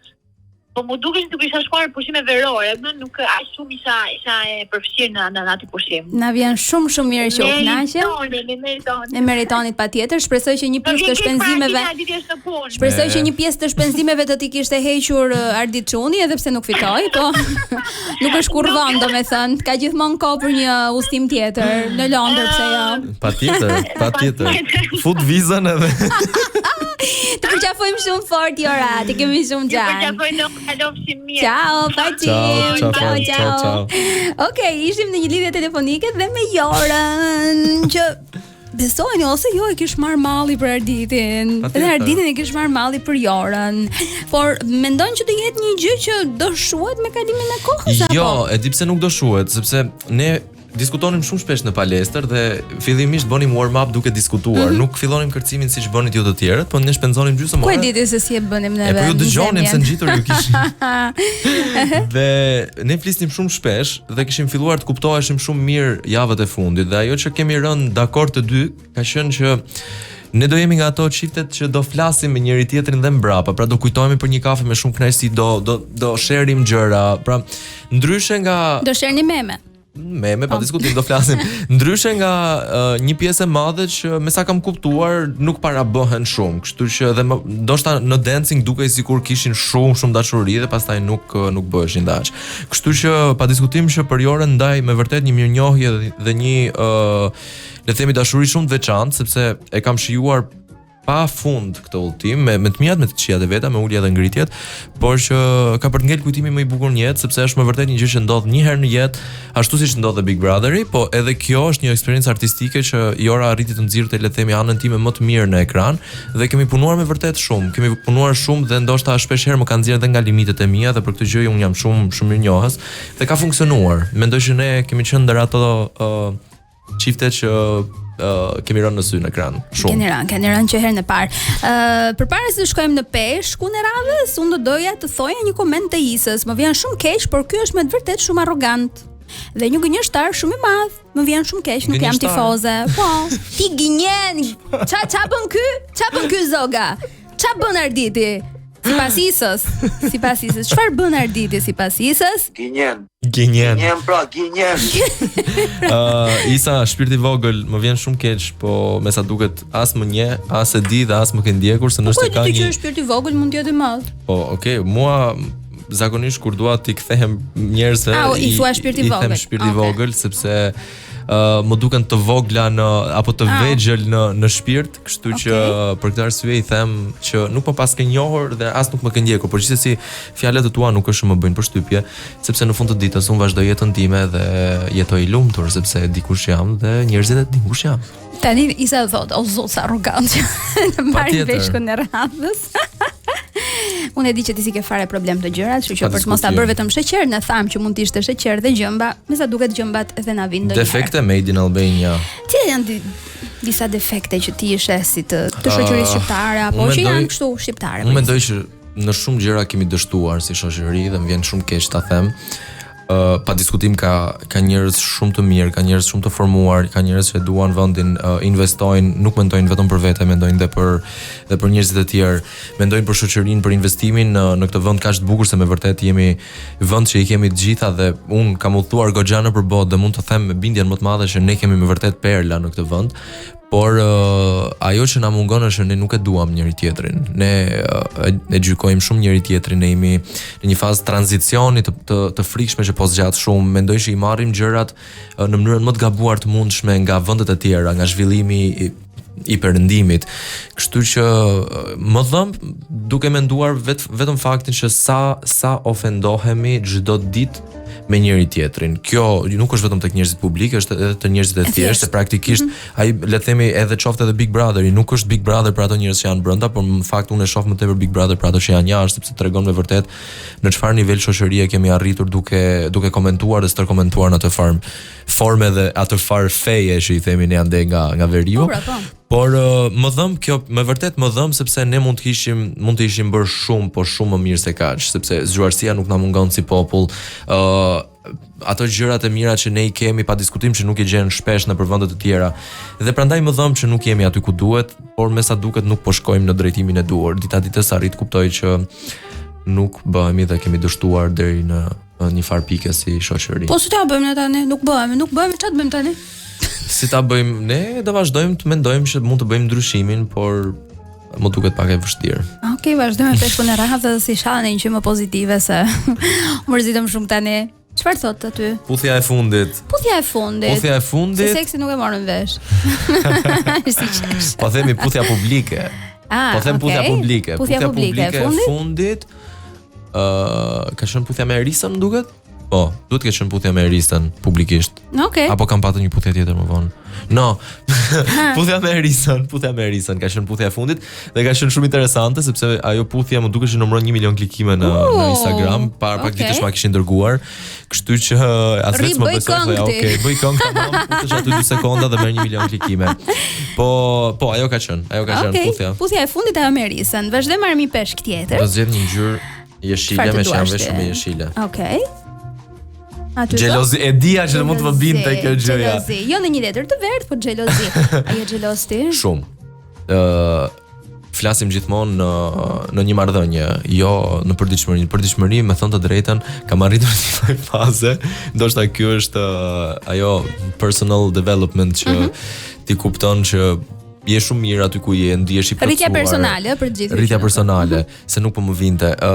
Po mu dukej sikur isha shkuar në pushime verore, më nuk aq shumë isha isha e përfshirë në në atë pushim. Na vjen shumë shumë mirë që u kënaqe. Meritoni, ne meritoni. Ne meritonit patjetër. Shpresoj që një pjesë të shpenzimeve Shpresoj që një pjesë të shpenzimeve të t'i kishte hequr eh, Ardit Çuni edhe pse nuk fitoi, po nuk është kurrë vonë, domethënë, ka gjithmonë kohë për një udhëtim tjetër në Londër pse jo. Patjetër, patjetër. Fut vizën edhe. Të përqafojmë shumë fort Jora, të kemi shumë xhan. Të përqafojmë, kalofshim mirë. Ciao, paçim. Ciao, ciao, ciao, ciao. Okej, ishim në një lidhje telefonike dhe me Jorën që Besojeni ose jo e kish marr malli për Arditin. Edhe Arditin e kish marr malli për Jorën. Por mendon që do jetë një gjë që do shuhet me kalimin e kohës apo? Jo, e di pse nuk do shuhet, sepse ne diskutonim shumë shpesh në palestër dhe fillimisht bënim warm up duke diskutuar. Mm -hmm. Nuk fillonim kërcimin siç bënit ju të tjerët, po ne shpenzonim gjysmë ore. Ku e diti se si e bënim neve? E po ju dëgjonim se ngjitur ju kishim. dhe ne flisnim shumë shpesh dhe kishim filluar të kuptoheshim shumë mirë javët e fundit dhe ajo që kemi rënë dakord të dy ka qenë që ne do jemi nga ato çiftet që do flasim me njëri tjetrin dhe mbrapa, pra do kujtohemi për një kafe me shumë kënaqësi, do do do sherim gjëra, pra ndryshe nga do sherni meme. Meme, pa po. diskutim do flasim. Ndryshe nga uh, një pjesë e madhe që me sa kam kuptuar nuk para bëhen shumë, kështu që edhe më, ndoshta në dancing dukej sikur kishin shumë shumë dashuri dhe pastaj nuk nuk bëheshin dhe aq. Kështu që pa diskutim që për Jorën ndaj me vërtet një mirënjohje dhe, dhe një uh, le të themi dashuri shumë të veçantë sepse e kam shijuar pa fund këtë udhëtim me me të mirat, me të këqijat e veta, me uljet dhe ngritjet, por që ka për të ngel kujtimi më i bukur në jetë sepse është me vërtet një gjë që ndodh një herë në jetë, ashtu siç ndodh dhe Big Brotheri, po edhe kjo është një eksperiencë artistike që Jora arriti të nxirrte le të themi anën time më të mirë në ekran dhe kemi punuar me vërtet shumë, kemi punuar shumë dhe ndoshta shpesh herë më ka nxjerrë edhe nga limitet e mia dhe për këtë gjë unë jam shumë shumë mirënjohës dhe ka funksionuar. Mendoj që ne kemi qenë ndër ato uh, çifte që uh, kemi rënë në sy në ekran. Shumë. Keni rënë, keni rënë që herën e parë. Ë, uh, përpara se të shkojmë në peshkun e radhës, unë do doja të thoja një koment të Isës. Më vjen shumë keq, por ky është me të vërtetë shumë arrogant. Dhe një gënjeshtar shumë i madh. Më vjen shumë keq, nuk jam tifoze. Po, ti gënjen. Ça ça bën ky? Ça bën ky Zoga? Ça bën Arditi? Sipas Isës, sipas Isës, çfarë bën Arditi sipas Isës? Gënjen. Gënjen. Gënjen pra, gënjen. Ë, uh, Isa, shpirt i vogël, më vjen shumë keq, po me sa duket as më njeh, as e di dhe as më ke ndjekur se po, nëse ka një. Po që shpirt i vogël mund të jetë i madh. Po, okay, mua zakonisht kur dua t'i kthehem njerëzve i, i thua shpirt i vogël. I them shpirt i vogël sepse uh, më duken të vogla në apo të ah. vegjël në në shpirt, kështu okay. që për këtë arsye i them që nuk më paske njohur dhe as nuk më ke ndjekur, por gjithsesi fjalët e tua nuk është që më bëjnë përshtypje, sepse në fund të ditës unë vazhdoj jetën time dhe jetoj i lumtur sepse e di kush jam dhe njerëzit e dinë kush jam. Tani Isa thotë, o zot sa arrogant që në marrim peshkun e radhës. Unë e di që ti s'i ke fare problem këto gjërat, kështu që për të mos ta bërë vetëm sheqer, ne thamë që mund të ishte sheqer dhe gjëmba, me sa duket gjëmbat edhe na vijnë ndonjëherë. Defekte made in Albania. Cilat janë di, disa defekte që ti i sheh si të të shoqërisë uh, shqiptare apo që janë kështu shqiptare? Unë mendoj që në shumë gjëra kemi dështuar si shoqëri dhe më vjen shumë keq ta them. Uh, pa diskutim ka ka njerëz shumë të mirë, ka njerëz shumë të formuar, ka njerëz që duan vendin, uh, investojnë, nuk mendojnë vetëm për vete, mendojnë dhe për dhe për njerëzit e tjerë, mendojnë për shoqërinë, për investimin në në këtë vend kaq të bukur se me vërtet jemi vend që i kemi të gjitha dhe unë kam udhëtuar goxha nëpër botë dhe mund të them me bindjen më të madhe që ne kemi me vërtet perla në këtë vend. Por uh, ajo që na mungon është që ne nuk e duam njëri tjetrin. Ne uh, e, e gjykojmë shumë njëri tjetrin, ne jemi në një fazë tranzicioni të të, të frikshme që po zgjat shumë. Mendoj që i marrim gjërat uh, në mënyrën më të gabuar të mundshme nga vendet e tjera, nga zhvillimi i, i perëndimit. Kështu që më dhemb duke menduar vet, vetëm faktin që sa sa ofendohemi çdo ditë me njëri tjetrin. Kjo nuk është vetëm tek njerëzit publikë, është edhe te njerëzit e thjeshtë, se praktikisht mm -hmm. ai le të themi edhe qoftë edhe Big Brotheri, nuk është Big Brother për ato njerëz që janë brenda, por në fakt unë e shoh më tepër Big Brother për ato që janë jashtë, sepse tregon me vërtet në çfarë nivel shoqërie kemi arritur duke duke komentuar dhe stërkomentuar në atë farë forme dhe atë farë feje që i themi ne andej nga nga veriu. Po, pra, po. Por më dhemb kjo, me vërtet më dhemb sepse ne mund të ishim mund të ishim bërë shumë, po shumë më mirë se kaq, sepse zgjuarsia nuk na mungon si popull. ë uh, ato gjërat e mira që ne i kemi pa diskutim që nuk i gjen shpesh nëpër vende të tjera. Dhe prandaj më dhemb që nuk jemi aty ku duhet, por me sa duket nuk po shkojmë në drejtimin e duhur. Dita ditës arrij të kuptoj që. nuk bëhemi dhe kemi dështuar deri në në një farë pike si shoqëri. Po si ta bëjmë ne tani? Nuk bëhemi, nuk bëhemi, çfarë të bëjmë tani? Si ta bëjmë ne do vazhdojmë të mendojmë që mund të bëjmë ndryshimin, por më duket pak e vështirë. Okej, okay, vazhdojmë me peshkun e radhës, si shanin që më pozitive se u mërzitëm shumë tani. Çfarë thotë aty? Puthja e fundit. Puthja e fundit. Puthja e fundit. Se seksi nuk e morëm vesh. si qesh. Po themi puthja publike. Ah, po them okay. puthja publike. Puthja, puthja publike, e fundit. E fundit. Ë, uh, ka qenë puthja me Erisën, më duket? Po, duhet të ketë qenë puthja me Erisën publikisht. Okej. Okay. Apo kam patur një puthje tjetër më vonë. No. puthja me Erisën, puthja me Erisën ka qenë puthja e fundit dhe ka qenë shumë interesante sepse ajo puthja më duket që numëron 1 milion klikime në uh, në Instagram, para pak okay. ditësh ma kishin dërguar. Kështu që as vetë s'më besoj, thoja, ok, bëj këngë tamam, puthesh aty 2 sekonda dhe merr 1 milion klikime. Po, po, ajo ka qenë, ajo ka qenë okay. puthja. Puthja e fundit ajo me Erisën. Vazhdojmë marrim një peshk tjetër. Do zgjedh një ngjyrë jeshile meqë jam veshur me jeshile. Okej. Okay. Aty xhelozi, e dija që mund të më binte kjo gjëja. Xhelozi, jo në një letër të verdhë, po xhelozi. A je xheloz ti? Shumë. Ë uh, flasim gjithmonë në në një marrëdhënie, jo në përditshmëri. Në përditshmëri, me thënë të drejtën, kam arritur në një lloj faze, ndoshta kjo është uh, ajo personal development që mm -hmm. ti kupton që je shumë mirë aty ku je, ndihesh i plotësuar. Rritja personale për të gjithë. Rritja personale, mm -hmm. se nuk po më vinte. Ë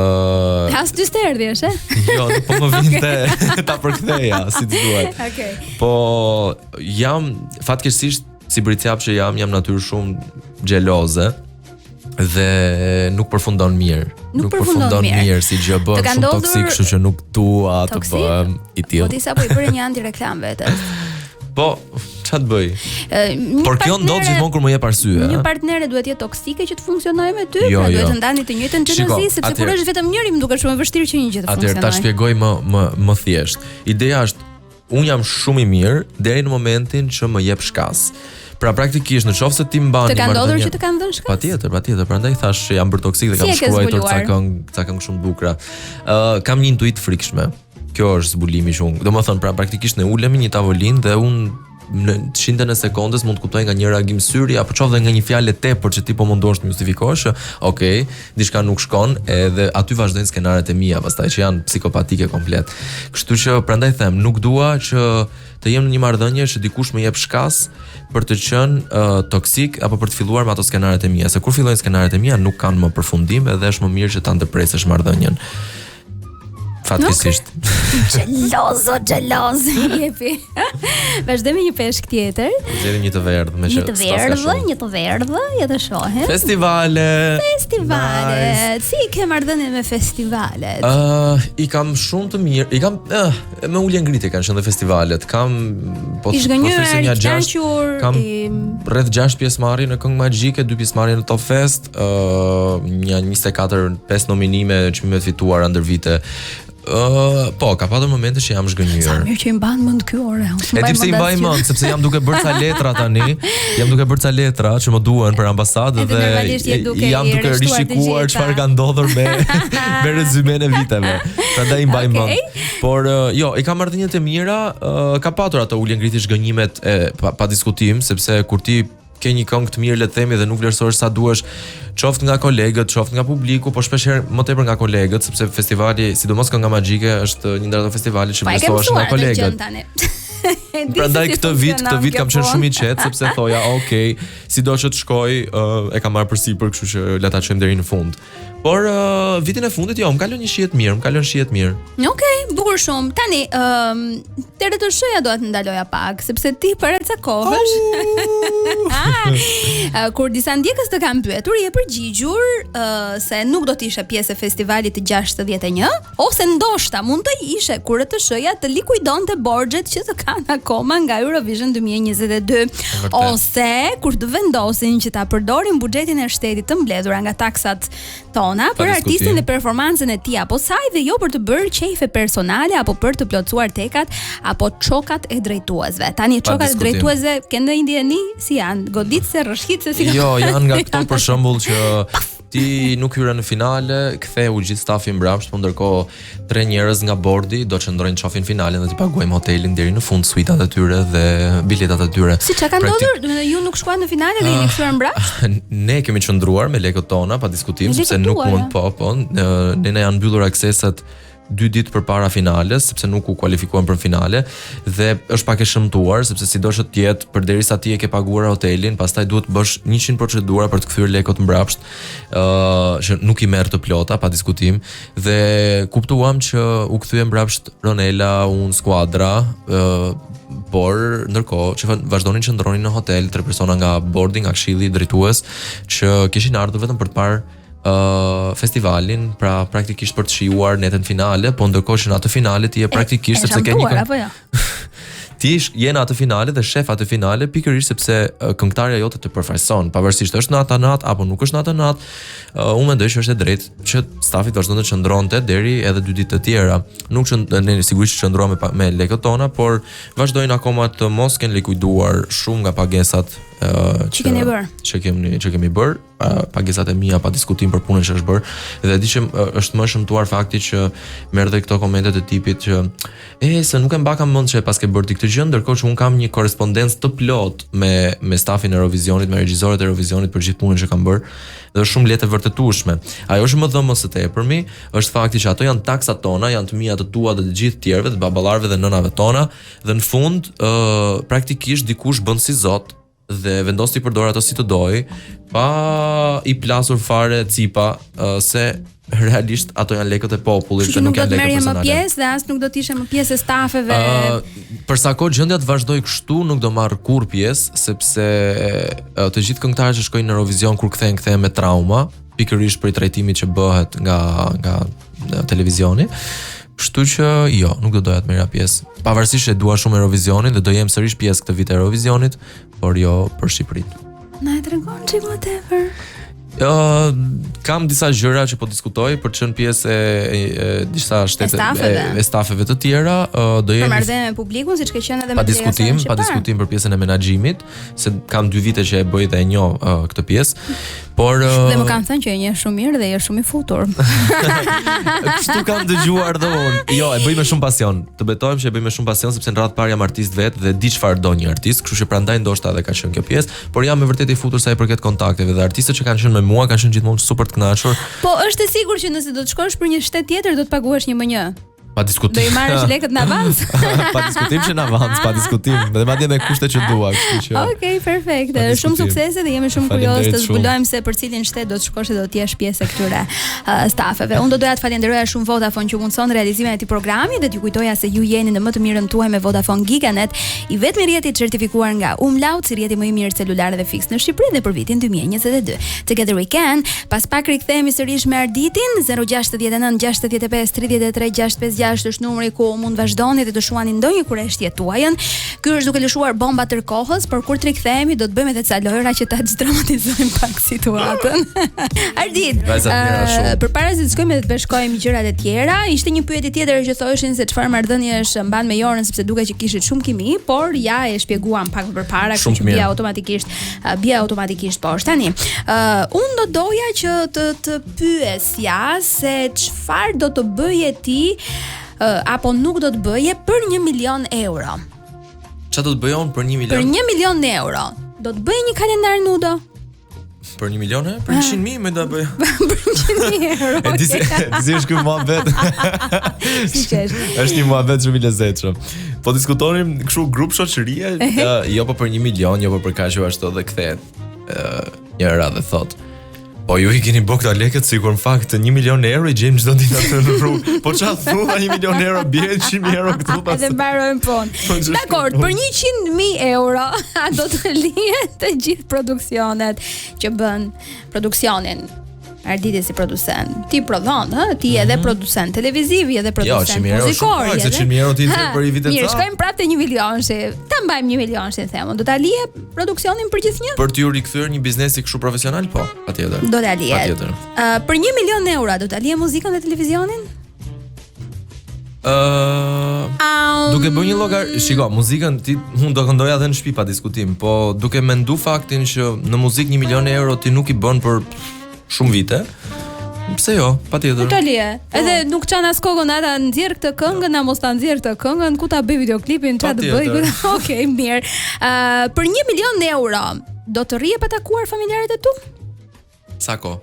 uh... As ty s'të erdhi, është? Jo, nuk po më vinte ta përktheja si të duhet. Okej. Okay. Po jam fatkeqësisht si bricjap që jam, jam natyrë shumë xheloze dhe nuk përfundon mirë. Nuk, nuk përfundon, përfundon mirë. mirë si gjë bëhem shumë ndodhur... toksik, kështu që nuk dua të bëhem i tillë. Po ti sapo i bëre një antireklamë vetes. Po, ça të bëj? Por kjo ndodh gjithmonë kur më jep arsye. Një partnere duhet të jetë toksike që të funksionojë me ty, jo, pra duhet jo. të ndani të njëjtën xhelozi, sepse kur është vetëm njëri më duket shumë e vështirë që një gjë të funksionojë. Atëherë ta shpjegoj më më më thjesht. Ideja është unë jam shumë i mirë deri në momentin që më jep shkas. Pra praktikisht në qoftë se ti mban një marrëdhënie. Të ka ndodhur që të kanë dhënë shkas? Patjetër, patjetër, prandaj thashë që jam bërë toksik dhe kam si shkruajtur ca këngë, ca këngë shumë të bukura. Ë uh, kam një intuitë të frikshme. Kjo është zbulimi që unë, domethënë pra praktikisht ne ulemi një tavolinë dhe unë në qindën e sekondës mund të kuptoj nga një reagim syri apo qoftë dhe nga një fjalë e tepërt që ti po mundohesh të justifikosh që ok, diçka nuk shkon edhe aty vazhdojnë skenaret e mia pastaj që janë psikopatike komplet. Kështu që prandaj them, nuk dua që të jem në një marrëdhënie që dikush më jep shkas për të qenë uh, toksik apo për të filluar me ato skenaret e mia, se kur fillojnë skenaret e mia nuk kanë më përfundim edhe është më mirë që ta ndërpresësh marrëdhënien. Fatkeqësisht. Xheloz, o xheloz, jepi. Vazhdojmë me një peshk tjetër. Zgjedhim një të verdhë, me që një të verdhë, një të verdhë, ja të shohim. Festivale. Festivale. Nice. Si i ke marrëdhënien me festivalet? Ë, uh, i kam shumë të mirë. I kam uh, me ulje ngritje kanë qenë dhe festivalet. Kam po i zhgënjyer, i kënaqur, kam i... rreth 6 pjesëmarrje në Këngë Magjike, 2 pjesëmarrje në Top Fest. uh, një 24 5 nominime çmime të fituara ndër vite. Uh, po, ka patur momente që jam zhgënjyer. Sa mirë që i mban mend ky ore. E di pse i mbaj mend, sepse jam duke bërë ca letra tani. Jam duke bërë ca letra që më duhen për ambasadë dhe duke jam duke rishikuar çfarë ka ndodhur me me rezymen e viteve. Prandaj i mbaj okay. mend. Por uh, jo, i kam marrëdhëniet e mira, uh, ka patur ato ulje ngritje zhgënjimet e pa, pa diskutim, sepse kur ti ke një këngë të mirë le të themi dhe nuk vlerësohesh sa duhesh, qoftë nga kolegët, qoftë nga publiku, po shpesh herë më tepër nga kolegët, sepse festivali, sidomos Kënga Magjike, është një ndër ato festivale që po, vlerësohesh nga kolegët. Prandaj këtë vit, këtë vit kam qenë shumë i qetë sepse thoja, ok, sido që të shkoj, uh, e kam marrë përsipër, kështu që le ta çojmë deri në fund. Por uh, vitin e fundit jo, më ka lënë një shije të mirë, më ka lënë shije të mirë. Okej, okay, bukur shumë. Tani, ëm um, te RTSH-ja doja të ndaloja pak, sepse ti para ca kohësh. Oh. Kur disa ndjekës të kanë pyetur, je përgjigjur uh, se nuk do të ishe pjesë e festivalit të 61, ose ndoshta mund të ishe kur RTSH-ja të likuidonte borxhet që të kanë akoma nga Eurovision 2022. Ose kur të vendosin që ta përdorin buxhetin e shtetit të mbledhura nga taksat tona për artistin dhe performancën e tij apo saj dhe jo për të bërë qejfe personale apo për të plotësuar tekat apo çokat e drejtuesve. Tani çokat e drejtuesve ke ndonjë dijeni si janë? Goditëse, rrëshqitëse si Jo, janë nga këto për shembull që. Ti nuk hyre në finale, ktheu gjithë stafi mbrapsht, po ndërkohë tre njerëz nga bordi do qëndrojnë qofin finalen dhe t'i paguajmë hotelin deri në fund suitat e tyre dhe biletat e tyre. Si çka ka ndodhur? Domethënë ju nuk shkuat në finale dhe jeni ah, kthyer mbrapsht? Ne kemi qëndruar me lekët tona, pa diskutim, sepse nuk mund, po, po, ne na janë mbyllur akseset dy ditë përpara finales, sepse nuk u kualifikuam për finale dhe është pak e shëmtuar sepse sido që të jetë, përderisa ti e ke paguar hotelin, pastaj duhet të bësh 100 procedura për të kthyer lekët mbrapsht, ë uh, që nuk i merr të plota pa diskutim dhe kuptuam që u kthye mbrapsht Ronela, unë skuadra, ë uh, por ndërkohë që vazhdonin qëndronin në hotel tre persona nga bordi, nga këshilli drejtues që kishin ardhur vetëm për të parë uh, festivalin, pra praktikisht për të shijuar netën finale, po ndërkohë që në atë finale ti je praktikisht sepse ke një këngë apo jo? ti je në atë finale dhe shef atë finale pikërisht sepse këngëtarja jote të përfaqëson, pavarësisht është në atë natë apo nuk është në atë natë, uh, unë mendoj që është e drejtë që stafi të vazhdon të qëndronte deri edhe dy ditë të tjera. Nuk që ne sigurisht që qëndruam me me lekët tona, por vazhdojnë akoma të mos kenë likuiduar shumë nga pagesat uh, që kemi bërë. Që kemi që kemi bërë pagesat e mia pa diskutim për punën që është bërë dhe e di që është më shëmtuar fakti që merr dhe këto komente të tipit që e se nuk e mbaka mend që e paske bërë ti këtë gjë ndërkohë që un kam një korrespondencë të plotë me me stafin e Eurovisionit, me regjisorët e Eurovisionit për gjithë punën që kam bërë dhe është shumë lehtë e vërtetueshme. Ajo që më dhemb më së tepërmi është fakti që ato janë taksat tona, janë të mia të tua dhe të gjithë tjerëve, të baballarëve dhe nënave tona dhe në fund ë uh, praktikisht dikush bën si zot dhe vendos t'i përdorë ato si të dojë, pa i plasur fare cipa uh, se realisht ato janë lekët e popullit dhe nuk janë lekët personale. Nuk do të merrje më pjesë dhe as nuk do të ishe më pjesë e stafeve. Uh, për sa kohë gjendja të vazhdojë kështu, nuk do marr kurrë pjesë sepse uh, të gjithë këngëtarët që shkojnë në Eurovision kur kthehen kthehen me trauma, pikërisht prej trajtimit që bëhet nga nga televizioni. Kështu që jo, nuk do doja të merrja pjesë. Pavarësisht se dua shumë Eurovisionin dhe do jem sërish pjesë këtë vit e Eurovisionit, por jo për Shqipërinë. Na e tregon çik më tepër. Ë, uh, kam disa gjëra që po diskutoj për të qenë pjesë e, e, e disa shtete e stafeve, e, e stafeve të tjera, uh, do jemi Për marrëdhënie me publikun, siç ke qenë edhe me pa diskutim, pa diskutim për pjesën e menaxhimit, se kam dy vite që e bëj dhe e njoh uh, këtë pjesë. Por uh, dhe më kanë thënë që e njeh shumë mirë dhe je shumë i futur. Kështu kam dëgjuar dhe unë. Jo, e bëj me shumë pasion. Të betohem që e bëj me shumë pasion sepse në radhë parë jam artist vetë dhe di çfarë do një artist, kështu që prandaj ndoshta edhe ka qenë kjo pjesë, por jam me vërtet i futur sa i përket kontakteve dhe artistët që kanë qenë me mua kanë qenë gjithmonë super të kënaqur. Po është e sigurt që nëse do të shkosh për një shtet tjetër do të paguhesh një më një. Pa diskutim. Do i marrësh lekët në avans. pa diskutim që në avans, pa diskutim. Dhe madje me kushte që dua, kështu që. Okej, okay, perfekt. Shumë suksese dhe jemi shumë kurioz të zbulojmë se për cilin shtet do të shkosh dhe do të jesh pjesë e këtyre uh, stafeve. Unë do doja të falenderoja shumë Vodafone që mundëson realizimin e këtij programi dhe t'ju kujtoja se ju jeni në më të mirën tuaj me Vodafone Giganet, i vetmi rrjet i certifikuar nga Umlaut si rrjeti më i mirë celular dhe fiks në Shqipëri dhe për vitin 2022. Together we can. Pas pak rikthehemi sërish me Arditin 069 65 33 656 është numri ku mund vazhdoni dhe të shuani ndonjë kureshtje tuajën. Ky është duke lëshuar bomba tërë kohës, por kur të rikthehemi do të bëjmë edhe ca lojra që ta çdramatizojmë pak situatën. Ardit, uh, përpara se të shkojmë dhe të peshkojmë gjërat e tjera, ishte një pyetje tjetër që thoshin se çfarë marrëdhëniesh mban me Jorën sepse duket që kishit shumë kimi, por ja e shpjeguam pak më përpara, kështu që bie automatikisht bie automatikisht poshtë. Tani, uh, unë do doja që të të pyesja se çfarë do të bëje ti uh, apo nuk do të bëje për 1 milion euro. Çfarë do të bëja unë për 1 milion? Për 1 milion euro. Do të bëje një kalendar nudo? Për 1 milion e? Për 100 mijë më do bëj. Për 100 mijë euro. E di si, di si është ky muhabet. Si qesh? Është një muhabet shumë i lezetshëm. Po diskutonim kështu grup shoqërie, jo po për 1 milion, jo po për kaq ashtu dhe kthehet njëra dhe thotë Po ju i keni bë këta lekët sikur në fakt 1 milion euro i gjejmë çdo ditë aty në rrugë. Po çfarë thua 1 milion euro bie 100 euro këtu pas. Edhe mbarojmë punë. Po, Dakor, për 100 mijë euro a do të lije të gjithë produksionet që bën produksionin Arditi si producent. Ti prodhon, ë? Ti je edhe mm -hmm. producent televiziv, je edhe jo, producent jo, muzikor, je edhe. Jo, euro ti për një vit e Mirë, shkojmë prapë te 1 milionshi. Ta mbajmë 1 milionshi them. Do ta lije produksionin për gjithnjë? Për t'iu rikthyer një biznesi kështu profesional, po, patjetër. Do ta lije. Patjetër. Ë, për 1 milion euro do ta lije muzikën dhe televizionin? Ë, uh, duke bërë një llogari, shiko, muzikën ti unë do këndoja edhe në shtëpi pa diskutim, po duke mendu faktin që në muzikë 1 milion euro ti nuk i bën për shumë vite. Pse jo? Patjetër. Italie. Edhe nuk çan as kokën a ta nxjerr këtë këngën, a mos ta nxjerr këtë këngën, ku ta bëj videoklipin, çfarë të bëj? Patjetër. Okej, mirë. Ë, për 1 milion euro do të rrije pa takuar familjarët e tu? Sa kohë?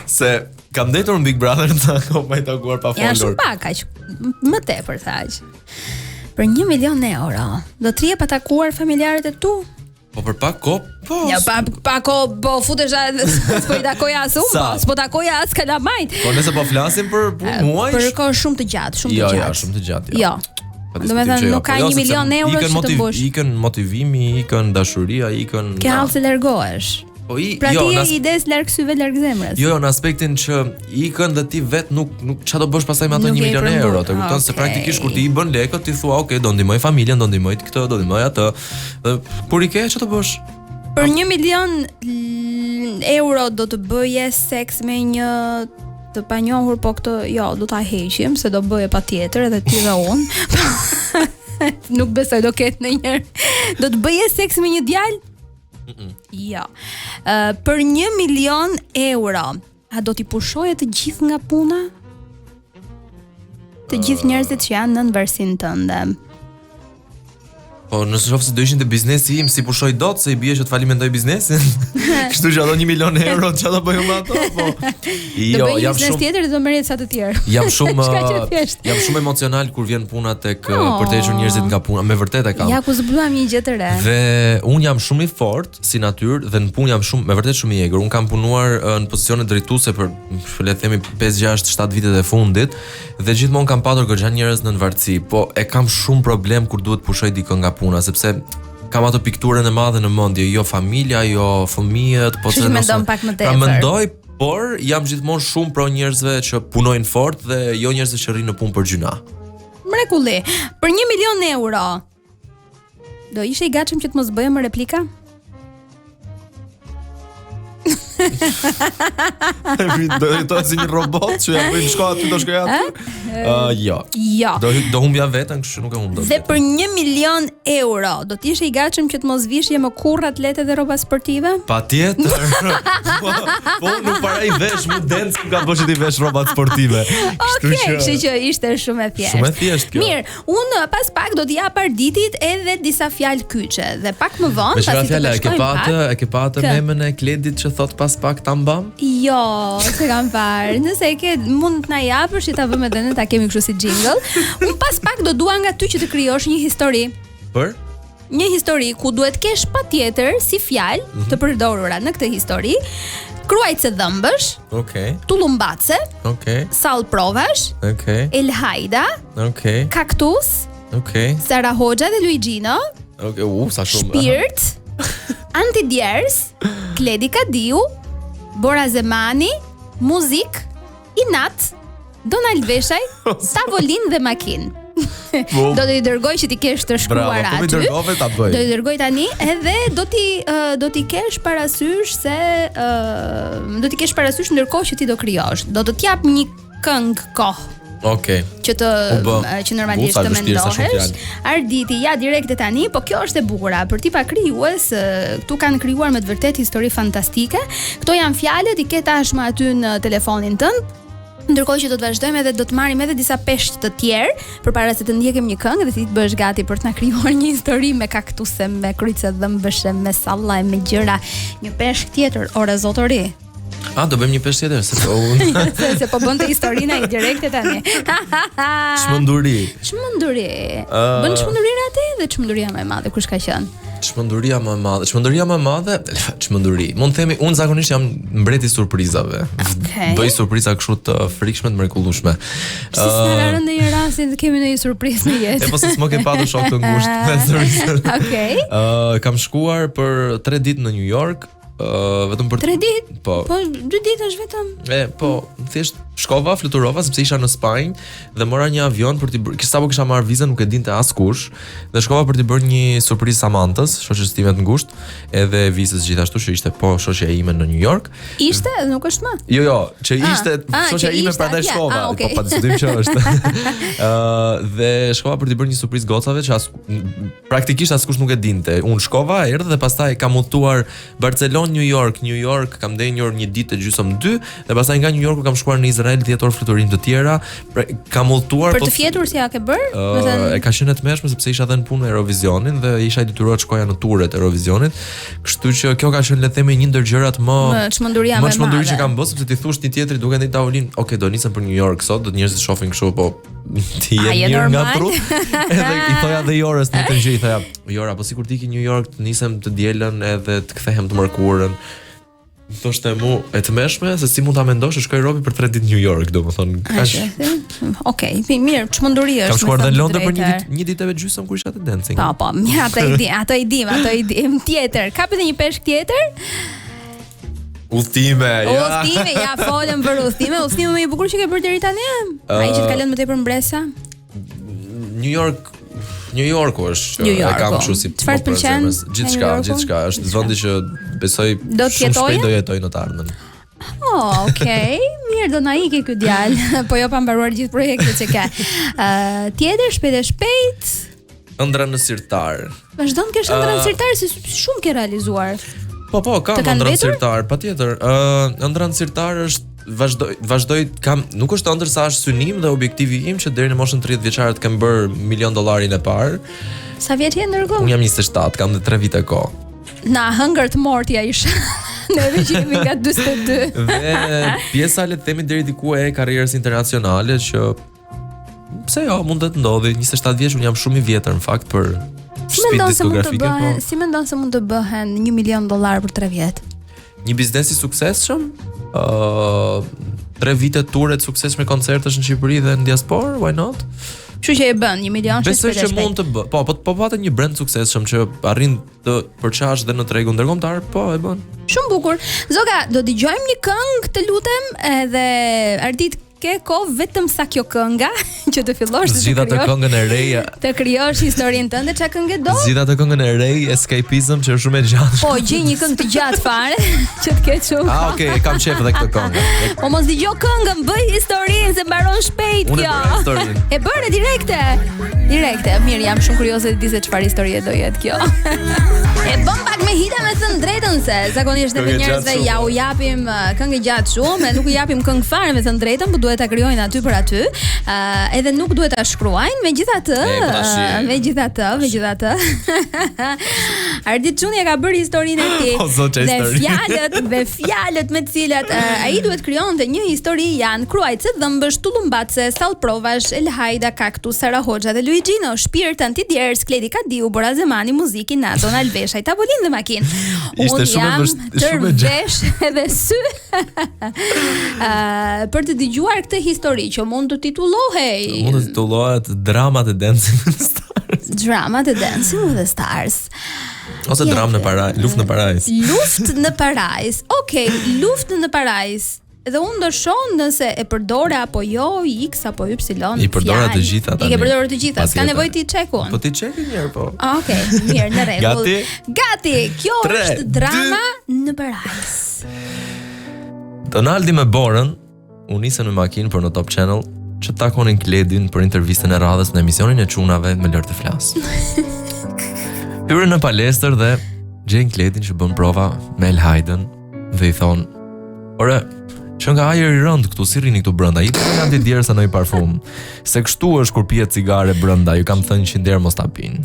Se kam ndenjtur në Big Brother sa kohë pa i takuar pa Janë folur. shumë pak aq, më tepër thash. Për 1 milion euro do të rrije pa takuar familjarët e tu? Po për pak kohë, po. Ja pa pa kohë, po futesha s'po i takoja as unë, Sa? po s'po takoja as kalamajt. Po nëse po flasim për për muaj, Për kohë shumë të gjatë, shumë të Jo, gjatë. jo, shumë të gjatë, jo. Jo. Pa Do diskutim me thënë, që jo. nuk ka Po jo, një sepse milion euro ikën që të motiv- mbush. Ikën motivimi, ikën dashuria, ikën Ke hall se largohesh. Po i Pra jo, ti në je as- ides larg syve, larg zemrës. Jo, jo, në aspektin që ikën dhe ti vet nuk nuk çfarë do bësh pastaj me ato Nuk 1 je i milion përmbyll. euro, të kupton se Okej. praktikisht kur ti i bën lekët, ti thua, "Ok, do ndihmoj familjen, do ndihmoj këtë, do ndihmoj atë." Dhe kur i ke, çfarë do bësh? Për 1 milion l- euro do të bëje seks me një të panjohur, po këtë jo, do ta heqim se do bëje patjetër edhe ti dhe unë. Nuk besoj do ketë ndonjëherë. Do të bëje seks me një djalë? Jo. Ë, për 1 milion euro, a do t'i pushoje të gjithë nga puna? Të gjithë njerëzit që janë nën varësinë tënde. Po nëse shoh se do ishin te biznesi im, si pushoj dot se i bie që të falimentoj biznesin. Kështu që ato 1 milion euro çfarë do bëj unë me ato? Po. Do Jo, bëj një jam biznes shumë tjetër dhe do merret sa të tjerë. Jam shumë Çka që ë, thjesht. jam shumë emocional kur vjen puna tek ë, Oh. për të hequr njerëzit nga puna, me vërtet e kam. Ja ku zbuluam një gjë të re. Dhe un jam shumë i fortë si natyrë dhe në punë jam shumë me vërtet shumë i egër. Un kam punuar ë, në pozicione drejtuese për le të themi 5, 6, 7 vitet e fundit dhe gjithmonë kam patur goxha njerëz në varësi, po e kam shumë problem kur duhet pushoj dikë nga puna sepse kam ato pikturën e madhe në mendje, jo familja, jo fëmijët, po Kështu se që nëse- mendon pak më Pra tepër. mendoj, por jam gjithmonë shumë pro njerëzve që punojnë fort dhe jo njerëzve që rrinë në punë për gjyna. Mrekulli. Për 1 milion euro. Do ishe i gatshëm që të mos bëje më replika? do jetoja si një robot që ja bëjmë shko aty do shkoj aty. Ë jo. Jo. Do do humbja veten, kështu që nuk e humb dot. Dhe për 1 milion euro, do të ishe i gatshëm që të mos vishje më kurrë atlete dhe rroba sportive? Patjetër. po, po nuk para i vesh, mu dance më ka bërë që ti vesh rrobat sportive. Kështu Okej, kështu që ishte shumë e thjeshtë. Shumë e thjeshtë kjo. Mirë, unë pas pak do t'i jap Arditit edhe disa fjalë kyçe dhe pak më vonë Me çfarë pasi të fjala e ke peshkojmë patë, pak. e ke patë Kë? memën e Kledit që thot pas pak tambam? Jo, s'e kam parë. Nëse e ke, mund të na japësh që ta vëmë edhe ne ta kemi kështu si jingle. Unë pas pak do dua nga ty që të krijosh një histori. Për? Një histori ku duhet kesh patjetër si fjalë Mhm. të përdorura në këtë histori, kruajtëse dhëmbësh, Okej. tullumbace, Okej. sall provash, Okej. El Hajda, Okej. kaktus, Okej. Sara Hoxha dhe Luigino, Okej, u sa shumë. Shpirt, Antidjers, Kledi Kadiu, Bora Zemani, Muzik, Inat, Donald Veshaj, Tavolin dhe Makin. Po. Do t'i dërgoj që t'i kesh të Bravo, shkruara po mi aty. dërgove ta bëj. Do t'i dërgoj tani edhe do t'i ë, do t'i kesh parasysh se ë, do t'i kesh parasysh ndërkohë që ti do krijosh. Do të t'jap një këngë kohë Okej. që të U bë. që normalisht U, sa të vështirë, sa shumë mendohesh. Arditi, ja direkte tani, po kjo është e bukura. Për tipa krijues, ë, këtu kanë krijuar me të vërtet histori fantastike. Këto janë fjalët, i ke tashmë aty në telefonin tënd. Ndërkohë që do të vazhdojmë edhe do të marrim edhe disa peshq të tjerë përpara se të ndjekim një këngë dhe ti të bëhesh gati për të na krijuar një histori me kaktuse, me kryqe dhëmbëshe, me salla e me gjëra. Një peshk tjetër, ore zotori. A do bëjmë një peshk tjetër se po unë se, se po bënte historinë ai direkte tani. çmenduri. Çmenduri. Bën çmendurinë aty dhe çmenduria më e madhe kush ka qenë? Çmenduria më e madhe, çmenduria më e madhe, çmenduri. Mund të themi unë zakonisht jam mbreti i surprizave. Okej. Bëj surpriza kështu të frikshme, të mrekullueshme. Si s'na ka rënë ndonjë rast të kemi ndonjë surprizë në E jetë. po se s'më ke patur shok të ngushtë me surprizën. Okej. Ë, kam shkuar për 3 ditë në New York, ë vetëm për Tre ditë? Po. Po dy ditë është vetëm. E, po, thjesht shkova, fluturova sepse isha në Spanjë dhe mora një avion për t'i bërë, kishte sapo kisha marrë vizën, nuk e dinte askush, dhe shkova për t'i bërë një surprizë Samantës, shoqes time të ngushtë, edhe vizës gjithashtu që ishte po shoqja ime në New York. Ishte, nuk është më. Jo, jo, që Ah, ishte ah, shoqja që ime ishte prandaj atje. shkova. Ah, okej. Po pa diskutim që është. Ë dhe shkova për t'i bërë një surprizë gocave që as praktikisht askush nuk e dinte. Unë shkova, erdha dhe pastaj kam udhëtuar Barcelonë, Barcelonë, New York, New York, kam ndenjur një ditë e gjysmë dy dhe pastaj nga New Yorku kam shkuar në Izrael 10 orë fluturim të tjera. Pra, kam udhëtuar Për të fjetur si ja ke bërë? Uh, thënë... E ka qenë e tmerrshme sepse isha dhe në punë me Eurovisionin dhe isha i detyruar të shkoja në turet e Eurovisionit. Kështu që kjo ka qenë le të themi një ndër gjërat më më çmenduria më e madhe. Më çmenduri që kam bërë sepse ti thosh një tjetri duke ndenjur tavolinë, ok, do nisem për New York sot, do të njerëzit shohin kështu, po ti je mirë nga tru. Edhe i thoja dhe Jorës një të gjë, i thoja, Jora, po sikur të iki New York, të nisem të dielën edhe të kthehem të mërkurën. Më thoshte mu, e tmerrshme se si mund ta mendosh të shkojë robi për 3 ditë në New York, domethënë, kaq. Okej, okay, mirë, çmenduri është. Kam shkuar dhe në Londër për një ditë, një ditë e gjysmë kur isha te dancing. Po, po, mirë, ato i di, ato i dim, ato i dim. Tjetër, ka edhe një peshk tjetër? Udhëtime, ja. Udhëtime, ja folëm për udhëtime, udhëtimi më i bukur që ke bërë deri tani? Ai që të ka lënë më tepër mbresa? New York New Yorku është New Yorku. e kam kështu si çfarë të pëlqen? Gjithçka, gjithçka është vendi që besoj do të shumë shpejt do jetoj në të ardhmen. Oh, okay. Mirë, do na ikë ky djalë, po jo pa mbaruar gjithë projektet që ka. Ë, uh, tjetër shpejt e shpejt. Ëndrra në sirtar. Vazhdon të kesh ëndrra në sirtar se shumë ke realizuar. Po, po, kam ëndrra në sirtar, patjetër. Ë, uh, ëndrra në sirtar është vazhdoj vazhdoj kam nuk është ëndërr sa është synim dhe objektivi im që deri në moshën 30 vjeçare të kem bërë milion dollarin e parë. Sa vjeç je ndërkohë? Unë jam 27, kam dhe 3 vite kohë. Na hëngërt morti ai isha. Neve që jemi nga 42. Dhe pjesa le të themi deri diku e karrierës internacionale që Pse jo, mund të ndodhi, 27 vjeç unë jam shumë i vjetër në fakt për si mendon se mund të bëhen, po. Si mendon se mund të bëhen 1 milion dollar për 3 vjet? Një biznes i suksesshëm, ë uh, 3 vite ture të suksesshme koncertesh në Shqipëri dhe në diasporë, why not? Kështu që e bën 1 milion Besoj që mund të bë. Po, po po pate një brand të suksesshëm që arrin të përçash dhe në tregun ndërkombëtar, po e bën. Shumë bukur. Zoga, do dëgjojmë një këngë, të lutem, edhe Ardit Ke kohë vetëm sa kjo kënga që të fillosh të Zgjidha të këngën e re. Të krijosh historinë tënde, çfarë këngë do? Zgjidha të këngën e re, Escapism që është shumë e gjatë. Po, gjej një këngë të gjatë fare që të ketë shumë. Ah, okay, e kam qejf edhe këtë këngë. Po mos dëgjo këngën, bëj historinë se mbaron shpejt kjo. Unë e bëra historinë. E bëre direkte. Direkte. Mirë, jam shumë kurioze të di se çfarë historie do jetë kjo. e bëm pak me hile me thënë drejtën se zakonisht ne njerëzve ja u japim këngë gjatë shumë, e nuk u japim këngë fare me thënë drejtën, po duhet ta krijojnë aty për aty. Ë uh, edhe nuk duhet ta shkruajnë, megjithatë, po megjithatë, megjithatë. Ardit Çuni e ka bërë historinë e tij. O zot, dhe fjalët dhe fjalët me të cilat uh, ai duhet krijonte një histori janë kruajtëse dhëmbësh, tullumbace, sallë provash, Elhajda, Kaktus, Sara Hoxha dhe Luigino, shpirt, antidjersë, Kledi Kadiu, Bora Zemani, muzikë, Nato, Alveshaj, tavolinë dhe makinë. Ishte shumë e vështirë, shumë e vesh edhe sy. Ë për të dëgjuar këtë histori që mund të titullohej. Mund të titullohet Dramat e Dancing with the Stars. Dramat e Dancing with the Stars. Ose dramë në parajsë, luftë në parajsë. Luftë në parajsë. Okej, okay, luftë në parajsë. Dhe unë do shoh nëse e përdore apo jo X apo Y. I përdora të gjitha tani. I ke përdorur të gjitha, s'ka nevojë t'i check unë. Po ti check një herë po. Ah, Okej, okay, mirë, në rregull. Gati? Gati. Kjo Tre, është drama dy... në parajsë. Donaldi me Borën u nisën me makinë për në Top Channel që të takonin Kledin për intervistën e radhës në emisionin e çunave më lër të flas. Hyrën në palestër dhe gjejnë Kledin që bën prova me Elhajdën dhe i thonë, ore, qenka ajër i rëndë këtu, si rrini këtu brenda, i të nga djersa në i parfum, se kështu është kur pihet cigare brenda, ju kam thënë qind herë mos ta pinë.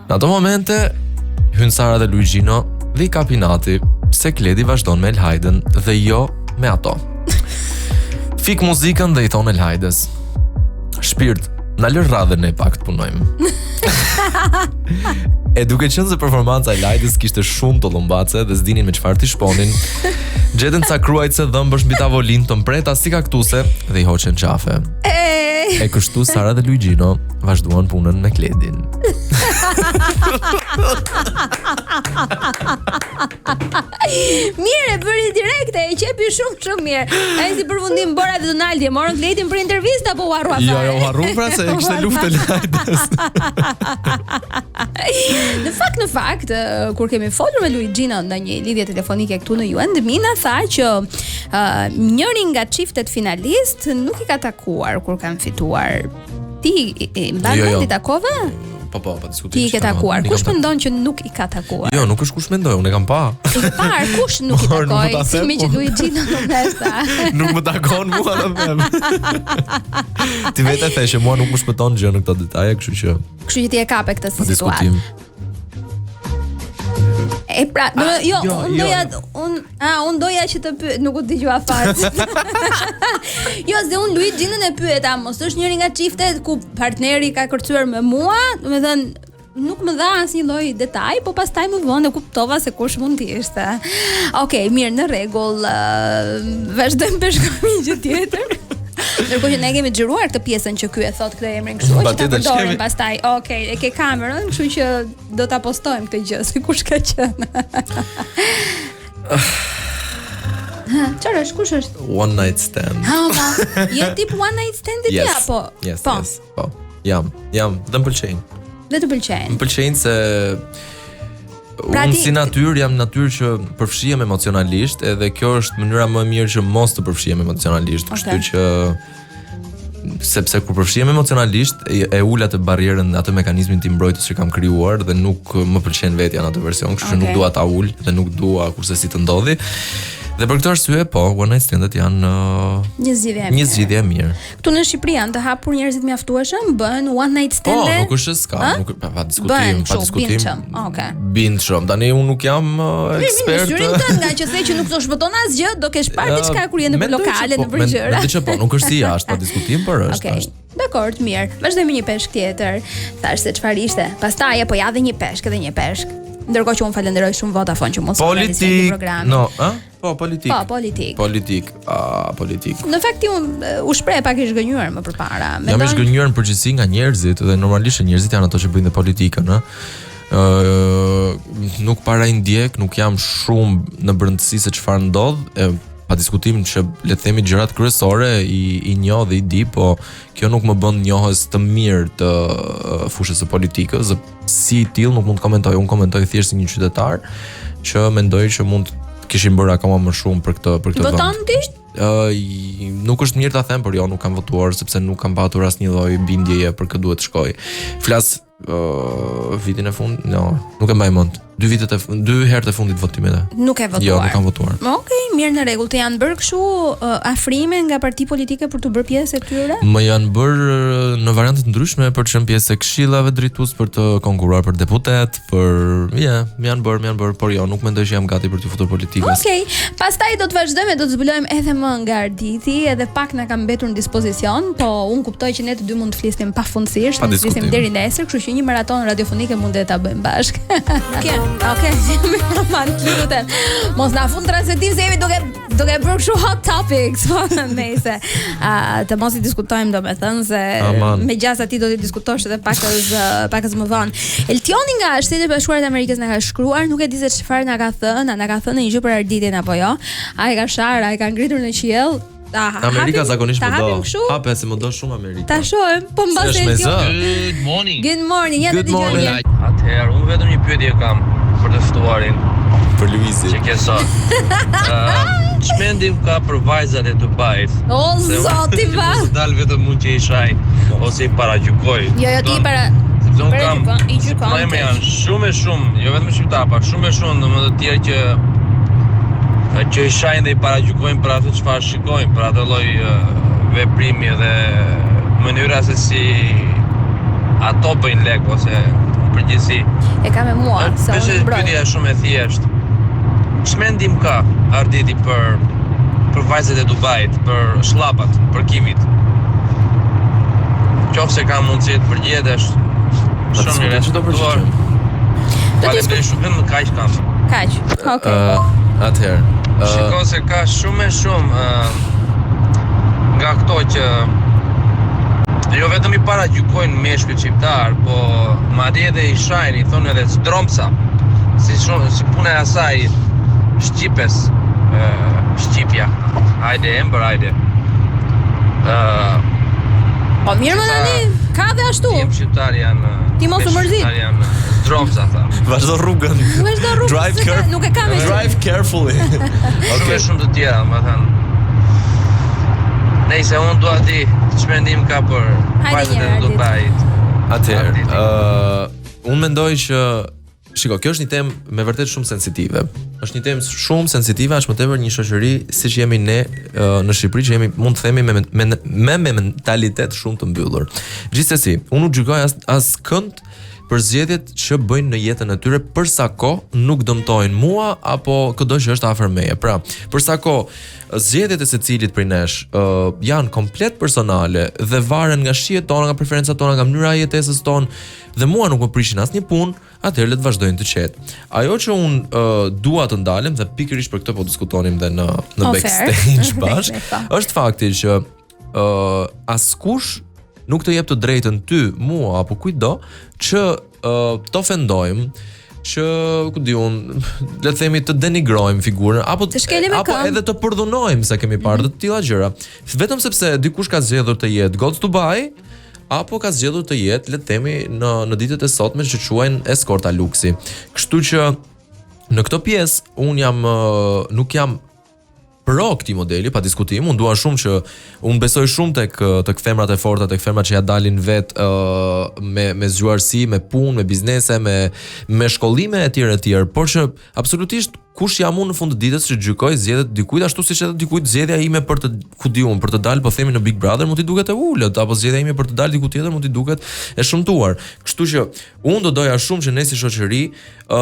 Në ato momente, hyn Sara dhe Luigino dhe i kap inati, se Kledi vazhdon me Elhajdën dhe jo me ato. Fik muzikën dhe i thonë Elhajdës, shpirt, na lër radhën ne pak të punojmë. e duke qenë se performanca e Elhajdës kishte shumë tullumbace dhe s'dinin me çfarë t'i shponin, gjetën ca kruajtëse dhëmbësh mbi tavolinë të mprehta si kaktuse dhe i hoqën qafe. E kështu Sara dhe Luigino vazhduan punën me Kledin. Mirë, e bëri direkte, e qepi shumë shumë mirë. Ai si përfundim Bora dhe Donaldi e morën Kledin për intervistë apo u harrua fare? Jo, jo, u harrua pra se kishte luftë Elhajdës. Në fakt, në fakt, kur kemi folur me Luigino në një lidhje telefonike këtu në You and Me, na tha që uh, njëri nga çiftet finalist nuk i ka takuar kur kanë fituar. Ti i mban jo, jo. mend i takove? Po po, pa diskutim. Ti i ke takuar. Kush mendon që nuk i ka takuar? Jo, nuk është kush mendoj, unë e kam pa. I ke parë, kush nuk i takoi? Si meqë Luigi nuk e tha. Nuk më takon mua ta them. Ti vetë e the që mua nuk më shpëton gjë në këto detaje, kështu që Kështu që ti e kape këtë si situatë. E pra, do ah, jo, jo, unë doja jo. un a unë doja që të pyet, nuk u dëgjova fare. jo, se unë Luigjinën e pyeta, mos është njëri nga çiftet ku partneri ka kërcyer me mua, domethënë nuk më dha asnjë lloj detaj, po pastaj më vonë e kuptova se kush mund të ishte. Okej, okay, mirë, në rregull. Uh, vazhdojmë peshkojmë një gjë tjetër. Ndërkohë që ne kemi xhiruar këtë pjesën që ky e thot këtë emrin kështu, që ta përdorim pastaj. Okej, okay, e ke kamerën, kështu që do ta postojmë këtë gjë se kush ka qenë. Çfarë është? Kush është? One night stand. Ha, po. Je tip one night stand ti yes. apo? Yes, po. yes, po. Jam, jam, dhe më pëlqejnë. Dhe të pëlqejnë. Më pëlqejnë se Pra unë si natyrë jam natyrë që përfshihem emocionalisht, edhe kjo është mënyra më e mirë që mos të përfshihem emocionalisht, kështu okay. që sepse kur përfshihem emocionalisht e, e ul atë barrierën, atë mekanizmin tim mbrojtës që kam krijuar dhe nuk më pëlqen vetja në atë version, kështu që okay. nuk dua ta ul dhe nuk dua kurrsesi të ndodhi. Dhe për këtë arsye, po, one night standet janë uh, një zgjidhje e mirë. Një zgjidhje e mirë. Këtu në Shqipëri janë të hapur njerëzit mjaftueshëm, bëhen one night stand. Po, nuk është s'ka, nuk pa, pa diskutim, bëhen, pa diskutim. Bindshëm. Okej. Okay. Bindshëm. Tani unë nuk jam uh, ekspert. Në syrin tënd, nga që the që nuk të shpëton asgjë, do kesh parë diçka kur je në lokale, po, në për gjëra. Mendoj që po, nuk është si jashtë, pa diskutim, por është. Okay. është. Dakor, mirë. Vazhdojmë me një peshk tjetër. Thash se çfarë ishte. Pastaj apo ja dhe një peshk, edhe një peshk. Ndërkohë që unë falenderoj shumë Vodafone që mundëson Politik. programin. No, ë? Po, politik. Po, politik. Politik. A, politik. Në fakt ti u, u shpreh pak i zhgënjyer më përpara. Mendon... Jam i zhgënjyer në përgjithësi nga njerëzit dhe normalisht njerëzit janë ato që bëjnë dhe politikën, ë. Ë, nuk para i ndjek, nuk jam shumë në brendësi se çfarë ndodh, e, pa diskutim që le të themi gjërat kryesore i i njoh dhe i di, po kjo nuk më bën njohës të mirë të fushës së politikës, dhe si i tillë nuk mund të komentoj, unë komentoj thjesht si një qytetar që mendoj që mund të kishim bërë akoma më shumë për këtë për këtë vend. Voton ti? Ë uh, nuk është mirë ta them, por jo, nuk kam votuar sepse nuk kam patur asnjë lloj bindjeje për kë duhet të shkoj. Flas uh, vitin e fundit, no, nuk e mbaj mend. Dy vitet e dy herët e fundit votimeve. Nuk e votuar. Jo, nuk kam votuar. Okej, okay, mirë në rregull. Të janë bërë kështu uh, afrime nga parti politike për t'u bërë pjesë e tyre? Më janë bërë në variante të ndryshme për të qenë pjesë e këshillave drejtues për të konkurruar për deputet, për yeah, më janë bërë, më janë bërë, por jo, nuk mendoj që jam gati për t'iu futur politikës. Okej. Okay. Pastaj do të vazhdojmë, do të zbulojmë edhe më nga Arditi, edhe pak na ka mbetur në dispozicion, po unë kuptoj që ne të dy mund të flisnim pafundësisht, mund të flisnim deri nesër, kështu që një maraton radiofonike mund të ta bëjmë bashkë. Okej, okej. Aman, lutem. Mos na fut transmetim se jemi duke duke bërë kështu hot topics, po nëse a të mos i diskutojmë domethënë se Aman. me gjasa ti do t'i diskutosh edhe pakëz pakëz më vonë. Eltioni nga Shtetet e Bashkuara të Amerikës na ka shkruar, nuk e di se çfarë na ka thënë, a na ka thënë një gjë për Arditin apo jo. A e ka sharë, a e ka ngritur në qiell. Ta Amerika zakonisht më do. Hape se më do shumë Amerika. Ta shohim, po mbase Eltioni. Good morning. Good morning, ja të dëgjojmë. Atëherë, unë vetëm një pyetje kam për të ftuarin. Për Luizin. Që ke sot. Ë, Ç'mendim ka për vajzat e Dubait? O zoti va. Mos dal vetëm unë që i shaj ose i paragjykoj. Jo, jo, ti i para Sepse unë kam i gjykon. Probleme janë shumë e shumë, jo vetëm shqiptar, por shumë e shumë, domethënë të tjerë që që i shajnë dhe i paragjykojnë për atë çfarë shikojnë, për atë lloj veprimi dhe mënyra se si ato bëjnë lek ose në përgjithësi. E ka me mua, se unë mbroj. Pyetja është shumë e thjeshtë. Ç'mendim ka Arditi për për vajzat e Dubait, për shllapat, për kivit? Qoftë se ka mundësi të përgjigjet është shumë i respektuar. Faleminderit shumë, vetëm kaq kam. Kaq. Okej. Uh, atëherë. Uh, Shiko se ka shumë e shumë uh, nga këto që jo vetëm i paragjykojnë meshkujt shqiptar, po madje edhe i shajnë, i thonë edhe zdromsa, si shumë si puna e asaj shqipes, ë shqipja. Hajde emër, hajde. Ë Po mirë më tani, ka dhe ashtu. Djem shqiptar janë Ti mos u mërzit. Shqiptar janë zdromsa tha. Vazhdo rrugën. Vazhdo rrugën. Drive carefully. Nuk e kam me. Drive carefully. Okej. Shumë shumë të tjera, më thënë. Nejse unë dua të di ç'mendim ka për vajzat e Dubait. Atëherë, ë uh, Unë mendoj që Shiko, kjo është një temë me vërtet shumë sensitive. Është një temë shumë sensitive, aq më tepër një shoqëri siç jemi ne në Shqipëri që jemi mund të themi me me me, me mentalitet shumë të mbyllur. Gjithsesi, unë nuk gjykoj as askënd për zgjedhjet që bëjnë në jetën e tyre për sa kohë nuk dëmtojnë mua apo këdo që është afër meje. Pra, për sa kohë zgjedhjet e secilit prej nesh uh, janë komplet personale dhe varen nga shijet tona, nga preferencat tona, nga mënyra e jetesës tonë dhe mua nuk më prishin asnjë punë, atëherë le të vazhdojnë të qetë. Ajo që unë uh, dua të ndalem dhe pikërisht për këtë po diskutonim dhe në në Oh, backstage bashkë, Po. është fakti që uh, askush nuk të jep të drejtën ty, mua apo kujtdo që uh, të ofendojmë që ku di un, le të themi të denigrojmë figurën apo Të shkelim me apo këmbë. edhe të përdhunojmë se kemi parë mm -hmm. të tilla gjëra. Vetëm sepse dikush ka zgjedhur të jetë Goc Dubai apo ka zgjedhur të jetë, le të themi, në në ditët e sotme që quajnë eskorta luksi. Kështu që në këtë pjesë un jam ë, nuk jam pro këtij modeli, pa diskutim, unë dua shumë që unë besoj shumë tek tek femrat e forta, tek femrat që ja dalin vet ë me me zgjuarsi, me punë, me biznese, me me shkollime etj etj, por që absolutisht kush jam unë në fund të ditës që gjykoj zgjedhjet e dikujt ashtu siç edhe dikujt zgjedhja ime për të ku di unë për të dalë po themi në Big Brother mund t'i duket e ulët apo zgjedhja ime për të dalë diku tjetër mund t'i duket e shëmtuar. Kështu që unë do doja shumë që ne si shoqëri ë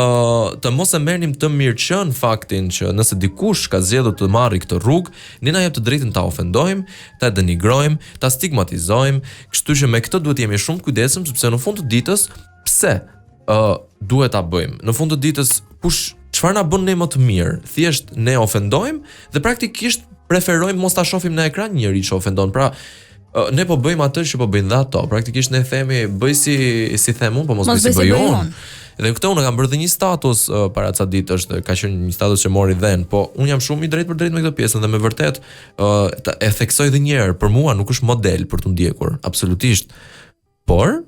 të mos e merrnim të mirëqen faktin që nëse dikush ka zgjedhur të marrë këtë rrugë, ne na jep të drejtën ta ofendojmë, ta denigrojmë, ta stigmatizojmë, kështu që me këtë duhet jemi shumë të kujdesshëm sepse në fund të ditës pse ë duhet ta bëjmë. Në fund të ditës kush çfarë na bën ne më të mirë? Thjesht ne ofendojmë dhe praktikisht preferojmë mos ta shohim në ekran një njeri që ofendon. Pra ë, ne po bëjmë atë që po bëjnë dhe ato. Praktikisht ne themi bëj si si them unë, po mos, Mos bëj si bëj si bëj bëj unë. unë. Dhe këtë unë kam bërë dhe një status uh, para ca ditësh, dhe ka qenë një status që mori dhen, po unë jam shumë i drejtë për drejtë me këtë pjesën dhe me vërtet uh, ta, e theksoj edhe një herë, për mua nuk është model për t'u ndjekur, absolutisht. Por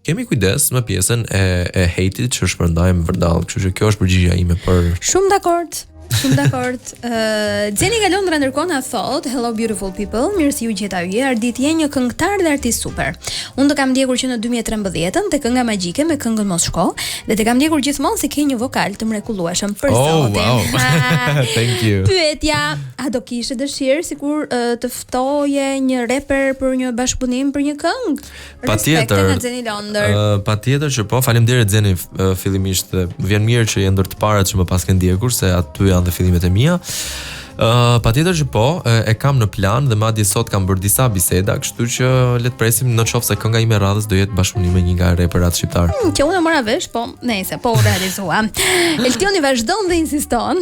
kemi kujdes me pjesën e e hate-it që shpërndajmë vërdall, kështu që kjo është përgjigjja ime për Shumë dakord. Shumë dakord. Ë Xeni nga Londra ndërkohë na thot Hello beautiful people, mirë se ju gjeta yje. Ardit je një këngëtar dhe artist super. Unë të kam ndjekur që në 2013-ën te kënga magjike me këngën Mos shko dhe të kam ndjekur gjithmonë se ke një vokal të mrekullueshëm për Oh, zotin. wow. Thank you. Pyetja, a do kishe dëshirë sikur ë, të ftoje një rapper për një bashkëpunim për një këngë? Patjetër. Respekte nga Xeni Londër. Ë, patjetër që po, faleminderit Xeni f- ë, fillimisht dhe më vjen mirë që je ndër të parët që më pas ke ndjekur se aty janë dhe fillimet e mia. Ë, patjetër që po, e, e kam në plan dhe madje sot kam bërë disa biseda, kështu që le të presim në qoftë se kënga ime e radhës do jetë bashkëpunim me një nga reperat shqiptar. që unë e mora vesh, po nejse, po u realizua. Eltioni vazhdon dhe insiston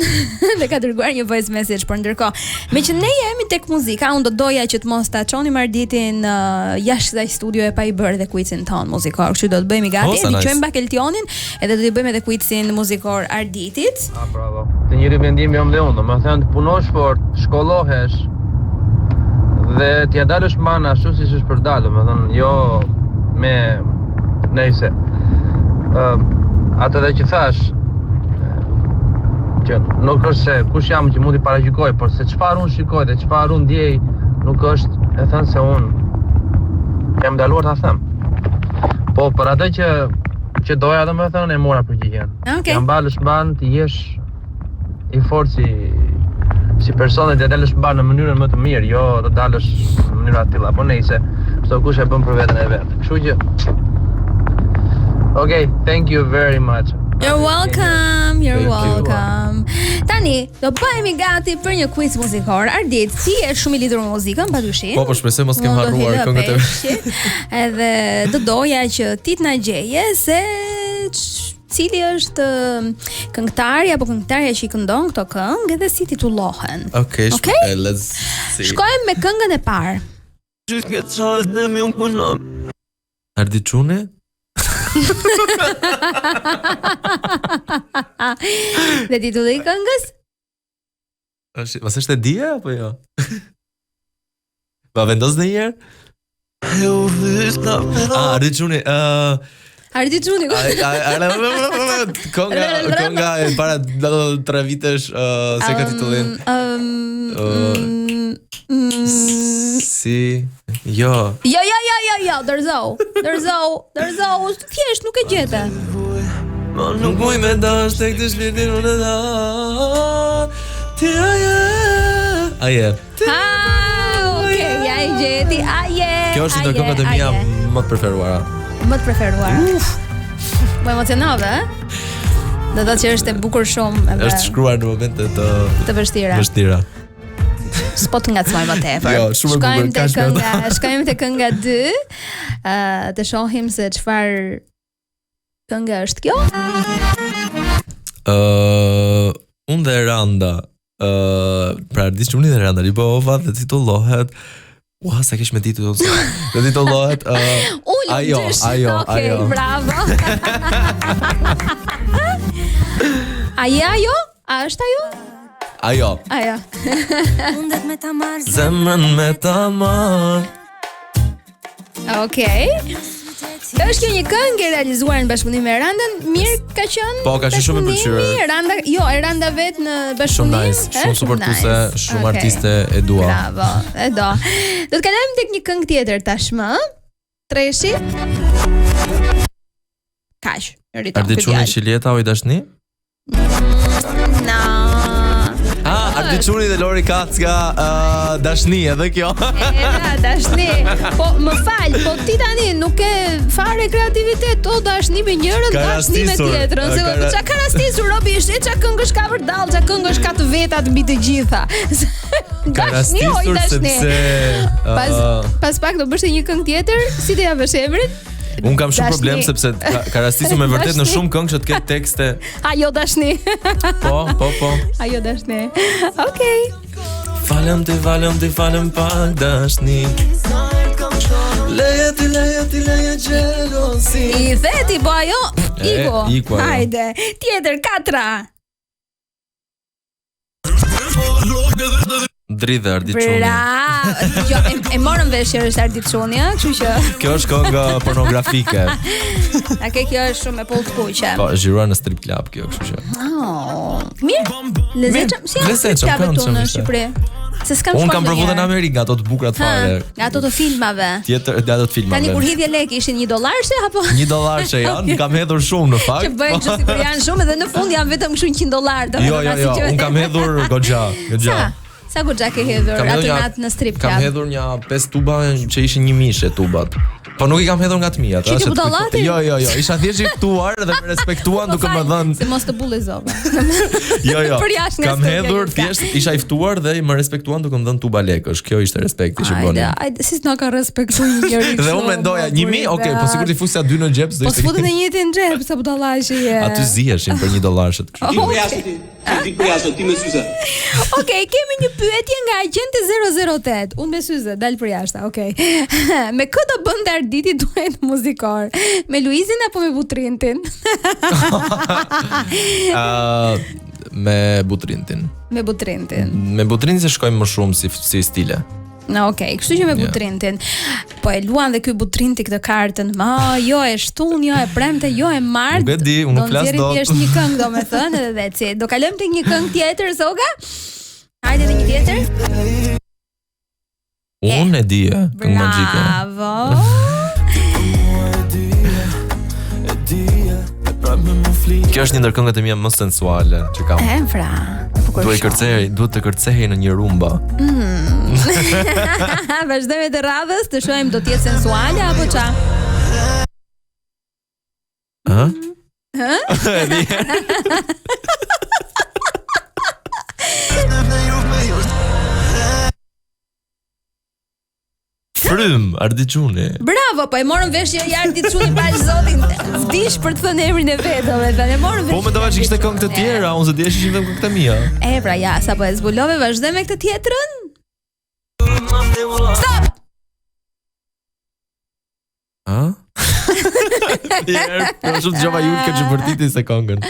dhe ka dërguar një voice message, por ndërkohë, me që ne jemi tek muzika, unë do doja që të mos ta çonim Arditin uh, jashtë kësaj studio e pa i bërë dhe quizin ton muzikor, kështu do të bëhemi gati, Oh, sa e dëgjojmë nice. pak Eltionin, edhe do t'i bëjmë edhe quizin muzikor Arditit. Ah, bravo. Të njëri vendim jam dhe unë, do të thënë të punosh fort, shkollohesh dhe t'ja dalësh mbanë ashtu siç është për dalë, do të thënë jo me nejse. Ë atë edhe që thash që nuk është se kush jam që mund t'i paragjykoj, por se çfarë unë shikoj dhe çfarë unë ndjej, nuk është e thënë se unë jam ndaluar ta them. Po për atë që që doja domethënë e mora përgjigjen. Okej. Jam balësh mban të jesh i fortë si si person dhe të dalësh mban në mënyrën më të mirë, jo të dalësh në mënyra të tilla, po nejse, çdo kush e bën për veten e vet. Kështu që Okay, thank you very much. You're welcome, you're Thank you. welcome. Tani, do bëhemi gati për një quiz muzikor. Ardit, ti je shumë i lidhur me muzikën, padyshim. Po, po shpresoj mos kem Unë do harruar t'i lë këngët e peshqi, Edhe do doja që ti të na gjeje se cili është ë, këngëtari apo këngëtarja që i këndon këto këngë edhe si titullohen. Okej, shp- Okej? eh, let's see. Shkojmë me këngën e parë. Ardit Çuni? Dhe titulli i këngës? Është, mos është e dija apo jo? Ma vendos në herë? Ah, Ardit Çuni, ë Ardit Çuni. Ai ai ai kënga kënga e para tre vitesh ë se ka titullin Um, Ë, mm, mm, si jo Jo, jo, jo, jo, jo, jo, dorëzohu. Dorëzohu, dorëzohu, thjesht nuk e gjete. Nuk muj me dash tek të shpirtin unë e da Ti aje Aje Ha, okej, ja e gjeti. Aje. Kjo është një ndër aje, këngët e mia aje. më të preferuara Më të preferuara. Uf. Më emocionove, ë? Do të thotë që është e bukur shumë edhe Është shkruar në momente të të vështira. vështira S'po të ngacmoj më tepër. Jo, shumë e bukur, Shkojmë te kaq me kënga, shkojmë te kënga 2. Ë, të shohim se çfarë kënga është kjo. Ë, unë dhe Randa Ë, pra Ardit Çuni dhe Randa Libova dhe titullohet Ua, sa kesh me titull unë sot. Dhe titullohet ë Ulu Ajo, dysh. ajo, Okej, ajo. bravo. A je ajo? A është ajo? Ajo. Ajo. Zemrën me ta marr. Okej. Është kjo një këngë e realizuar në bashkëpunim me Erandën. Mirë ka qenë. Po, ka qenë shumë e bashkëpunimi, pëlqyer. Eranda, jo, Eranda vet në Shumë bashkëpunim. nice, e, shumë suportuese, nice. shumë Okej. artiste e dua. Bravo, e do. Do të kalojmë tek një këngë tjetër tashmë. Treshi. Kaq. Meriton Ardit ky Çuni djalë. Shilieta o i dashni? Na. Ah, Ardit Çuni dhe Lori Kacka uh, dashni edhe kjo. Era, dashni. Po më fal, po ti tani nuk ke fare kreativitet, o dashni me njërën, Ka dashni me rastisur, tjetrën. Se ka po ra- çka ka rastisur robi, është çka këngësh ka vërdall, çka këngësh ka të vetat mbi të gjitha. Ka Dashni o i rastisur dashni. sepse Pas uh, pas pak do bësh një këngë tjetër, si do ja bësh emrin? Unë kam shumë Dashni. problem sepse ka, ka rastisur me vërtet në Dashni. shumë këngë që të ketë tekste. Ajo dashni. Po, po, po. Ajo dashni. Okej. Falem ti, falem ti, falem pak dashni. Leje ti, leje ti, leje xhelosi. I the ti po ajo E, iku. iku ajo. Hajde. Tjetër katra. Dridhe Ardit Çuni. Bravo. Jo, e, e morëm vesh që është Ardit Çuni, ëh, kështu që Kjo është këngë pornografike. a ke kjo është shumë e pull të kuqe. Po, është xhiruar në strip club kjo, kështu që. Oh. Mirë. Lezetshëm, si janë Lezetshëm, strip clubet këndshëm tu në ishte. Shqipëri? Se s'kam Unë shkuar kam provuar në ndonjëherë. Amerikë nga ato të bukurat Ha, fare. Nga ato të filmave. Tjetër, nga ato të filmave. Tani kur hidhje lek ishin 1 dollar she apo Një dollar që janë, kam hedhur shumë në fakt. që bëjnë kështu sikur janë shumë dhe në fund janë vetëm kështu 100 dollar, Jo, jo, domethënë jo, asi që- unë kam hedhur goxha, goxha. Sa? Sa goxha ke hedhur Kam hedhur atë një- natë në strip Kam club? hedhur një 5 tuba që ishin një mishe tubat. Po nuk i kam hedhur nga të miat, Që a, ke se të budallati? kujtoj- Jo, jo, jo, isha thjesht i ftuar dhe më respektuan duke më fal, dhënë. Se mos të bullizova. Jo, jo. Për jashtë nga Kam studio, hedhur Jutka. thjesht isha i ftuar dhe më respektuan duke më dhënë tuba lekësh. Kjo ishte respekti që Ajde, bënin. ajde, si s'na ka respektuar një njeri Dhe kështu, unë mendoja, mo, 1000, okay, po sigur ti fusja dy në xhep, s'do Po ishte. s'futen në njëjtin xhep, sa budalla që je. Aty ziheshin për një dollar shët kështu. Oh, Ti ti përjashtë ti me syze. Okej, kemi një pyetje nga agjenti 008. Unë me syze, dal për jashtë, okej. me kë do bënte Arditi duet muzikor? Me Luizin apo me Butrintin? Ë me Butrintin. me Butrintin. Me Butrintin se shkojmë më shumë si si stile. Në, okej, kështu që me Ja. Butrintin. Po e luan dhe ky Butrinti këtë kartën. Ma, jo e shtun, jo e premte, jo e martë. Nuk e di, unë nuk Do flas nxjerrim dot. thjesht një këngë domethënë edhe that's it. Do kalojmë tek një këngë tjetër, Zoga? Hajde edhe një tjetër. Unë e di, e, këngë magjike. Bravo. Kjo është një ndër këngët e mia më sensuale që kam. E pra, e bukur. Duhet shumë. kërcehej, duhet të kërcehej në një rumba. Vazhdojmë të radhës, të shohim do të jetë sensuale apo ça? Ë? Hë? E di. Frym, Ardi Çuni. Bravo, po e morëm vesh që ja Ardit Çuni pash zotin. Vdish për të thënë emrin e vet, domethënë e morëm vesh. Po mendova që kishte këngë të tjera, unë s'e di që ishin vetëm këngët e mia. E pra, ja, sapo e zbulove, vazhdojmë me këtë tjetrën. Stop! Ë? Tjerë, po shumë dëgjova Julka që vërtiti se këngën.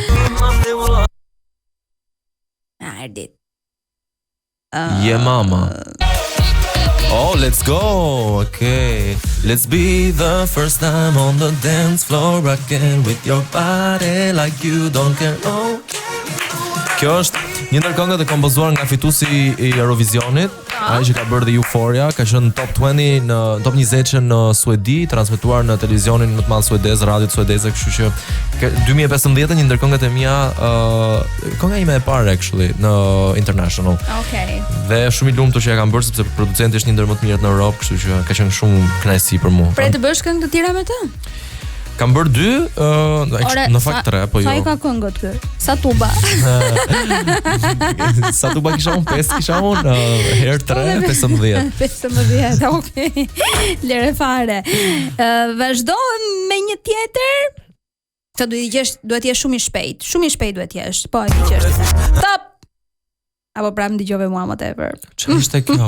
Ardit. Je mama. Oh, let's go. Okay. Let's be the first time on the dance floor again with your body like you don't care. Oh. Kjo është një ndër këngët e kompozuar nga fituesi i Eurovisionit. Po. Ai që ka bërë dhe Euphoria, ka qenë në top 20 në top 20 në Suedi, transmetuar në televizionin më të madh suedez, radiot suedeze, kështu që 2015 një ndër këngët e mia, uh, kënga ime e parë actually në international. Okej. Okay. Dhe shumë i lumtur që ja kam bërë sepse producenti është një ndër më të mirët në Europë, kështu që ka qenë shumë kënaqësi për mua. Pret të bësh këngë të tjera me të? Kam bërë dy, uh, Ore, në fakt tre, po jo. Sa i ka këngët ky? Sa tuba? sa tuba kisha unë, 5 kisha unë, uh, herë 3, 15. 15, okay. Lere fare. Uh, vazhdo me një tjetër. Këtë duhet të jesh, duhet të jesh shumë i shpejt. Shumë i shpejt duhet të jesh. Po, e di që është. Stop. Apo prapë dëgjove mua më tepër. Çfarë ishte kjo?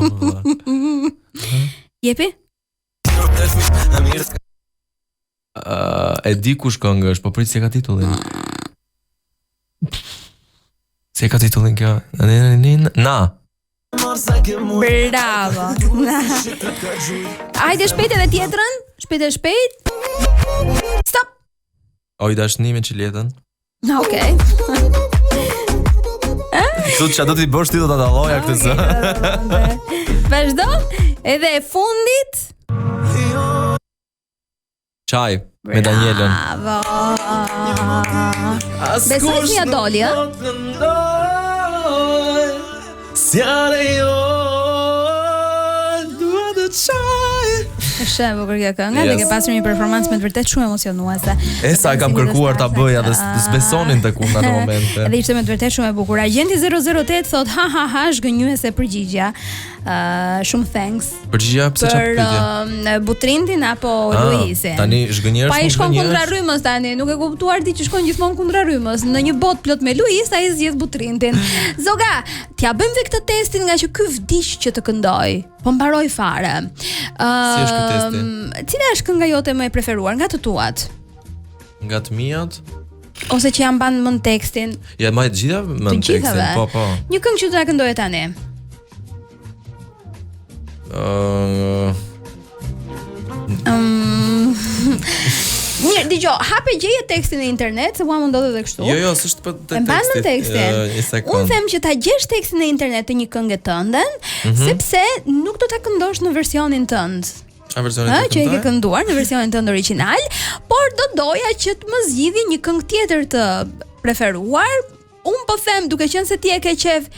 Jepi? Uh, e di kush këngë është, po prit si e ka titullin. Si e ka titullin kjo? Na. Bravo. Hajde shpejt edhe tjetrën, shpejt e shpejt. Stop. Oj dashni me Çiljetën. Okej. Kështu që do t'i bësh ti do ta dalloja këtë zë. Vazhdo. Edhe e fundit. Çaj me Danielën. Bravo. Besoj se ia doli, ë? S'ja lejoj, dua të qaj. Është e bukur kjo këngë yes. dhe ke pasur një performancë me të vërtetë shumë emocionuese. E sa e kam kërkuar ta bëja dhe s'besonin tek unë në ato momente. Edhe ishte me të vërtetë shumë e bukur. Agjenti 008 thotë ha ha ha zhgënjyese përgjigja. Ë uh, shumë thanks. Përgjigja pse çfarë pyetje? Për uh, Butrintin apo ah, Luizin. Tani zhgënjesh. Pa i shkon kundra rrymës tani, nuk e kuptuar ti që shkon gjithmonë kundra rrymës. Në një botë plot me Luiz, ai zgjedh Butrintin. Zoga, t'ia bëjmë dhe këtë testin nga që ky vdiq që të këndoj. Po mbaroi fare. Ëm, si është ky testi? Cila është kënga jote më e preferuar nga të tuat? Nga të miat? Ose që ia mban mend tekstin? Ja mbaj të gjitha mend tekstin, po po. Një këngë që do ta këndoje tani. Ëh. Um, Mirë, dëgjo, hape gjeje tekstin në internet, se mua më ndodh edhe kështu. Jo, jo, s'është për te tekstin. tekstin. Uh, Unë them që ta gjesh tekstin në internet të një kënge tënden, mm -hmm. sepse nuk do ta këndosh në versionin tënd. A versionin tënd? Që e ke kënduar në versionin tënd origjinal, por do doja që të më zgjidhje një këngë tjetër të preferuar. Unë po them, duke qenë se ti e ke qejf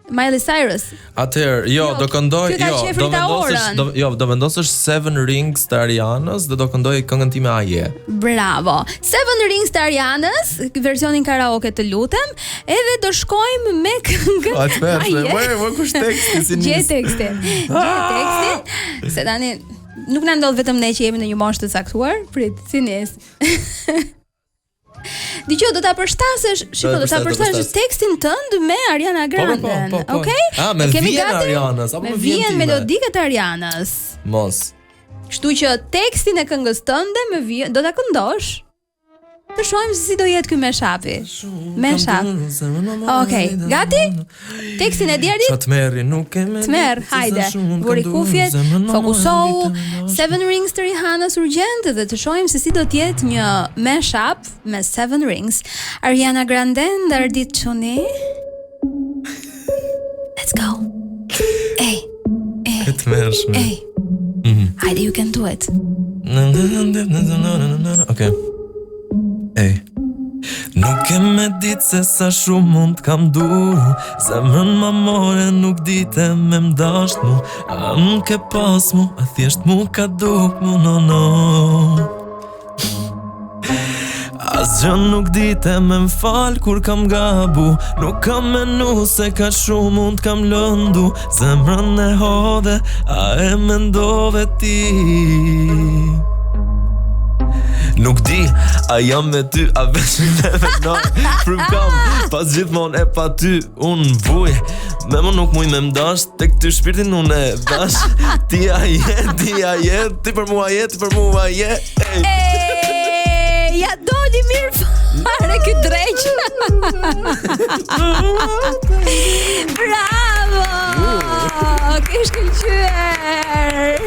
Miley Cyrus. Atëherë, jo, jo, do këndoj, jo, do vendosësh, do, jo, do vendosësh Seven Rings të Arianës dhe do këndoj këngën time A je. Bravo. Seven Rings të Arianës, versionin karaoke të lutem, edhe do shkojmë me këngën. A je. Ue, ue, kush teksti si nis? Gjej tekstin. Gjej ah! tekstin. Se tani nuk na ndodh vetëm ne që jemi në një moshë të caktuar, prit, si nis. Dëgjo, do ta përshtasësh, shiko, do ta përshtasësh tekstin tënd me Ariana Grande. Po, po, po, po. Okej? Ah, me kemi gati Arianës, apo me vijën melodike të Arianës. Mos. Kështu që tekstin e këngës tënde me vijën do ta këndosh. Të shohim se si do jetë ky mashup-i. Mashup. Okej, gati? Tekstin e djerit? Ça tmerri, nuk e me Tmerr, hajde. Vuri kufjet, fokusohu, Seven Rings të Rihanës urgjent dhe të shohim se si do të jetë një mashup me Seven Rings. Ariana Grande and Ardit Çuni. Let's go. Ej. Ej. E tmerrshme. Ej. Mm -hmm. Hajde, you can do it. Okej. Ej. Nuk ke me ditë se sa shumë unë të kam du Zemrën ma more nuk dite me m'dasht mu A më ke pas mu, a thjesht mu ka duk mu no no Asgjë nuk dite me më fal kur kam gabu Nuk kam menu se kaq shumë unë të kam lëndu Zemrën e hodhe, a e mendove ti Nuk di, a jam me ty, a veç me menoj Frymë kam, pas gjithmonë e pa ty, unë vuj Me mu nuk muj me m'dash, tek ty shpirtin unë e dhash Ti a je, ti a je, ti për mua je, ti për mua je Ej. E, ia doli mirë fare ky dreq. Bravo! Ke shkëlqyer.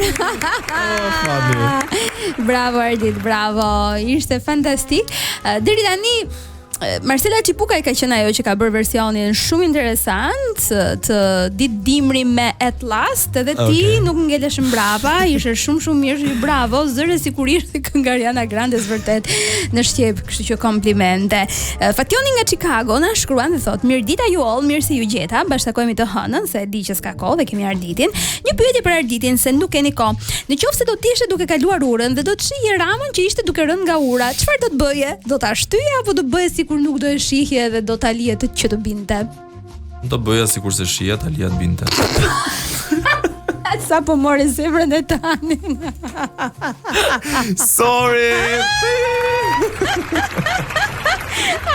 Bravo Ardit, bravo. Ishte fantastik. Deri tani Marcela Çipukaj ka qenë ajo që ka bërë versionin shumë interesant të ditë dimri me At Last edhe ti okay. nuk ngelesh mbrapa, ishe shumë shumë mirë, shumë bravo, zëre sikur ishte kënga Ariana Grande vërtet në shqip, kështu që komplimente. Fationi nga Chicago na shkruan dhe thotë: "Mirëdita ju all, mirë se ju gjeta. Bashkë takohemi të hënën, se e di që s'ka kohë dhe kemi Arditin. Një pyetje për Arditin se nuk keni kohë. Në qoftë se do të ishe duke kaluar urën dhe do të shihje Ramën që ishte duke rënë nga ura, çfarë do të bëje? Do ta shtyje apo do bëje sikur nuk do e shihje dhe do ta lije të që të binte? Do bëja sikur s'e shihja ta lija të binte. Sa po more zemrën e tanin. Sorry.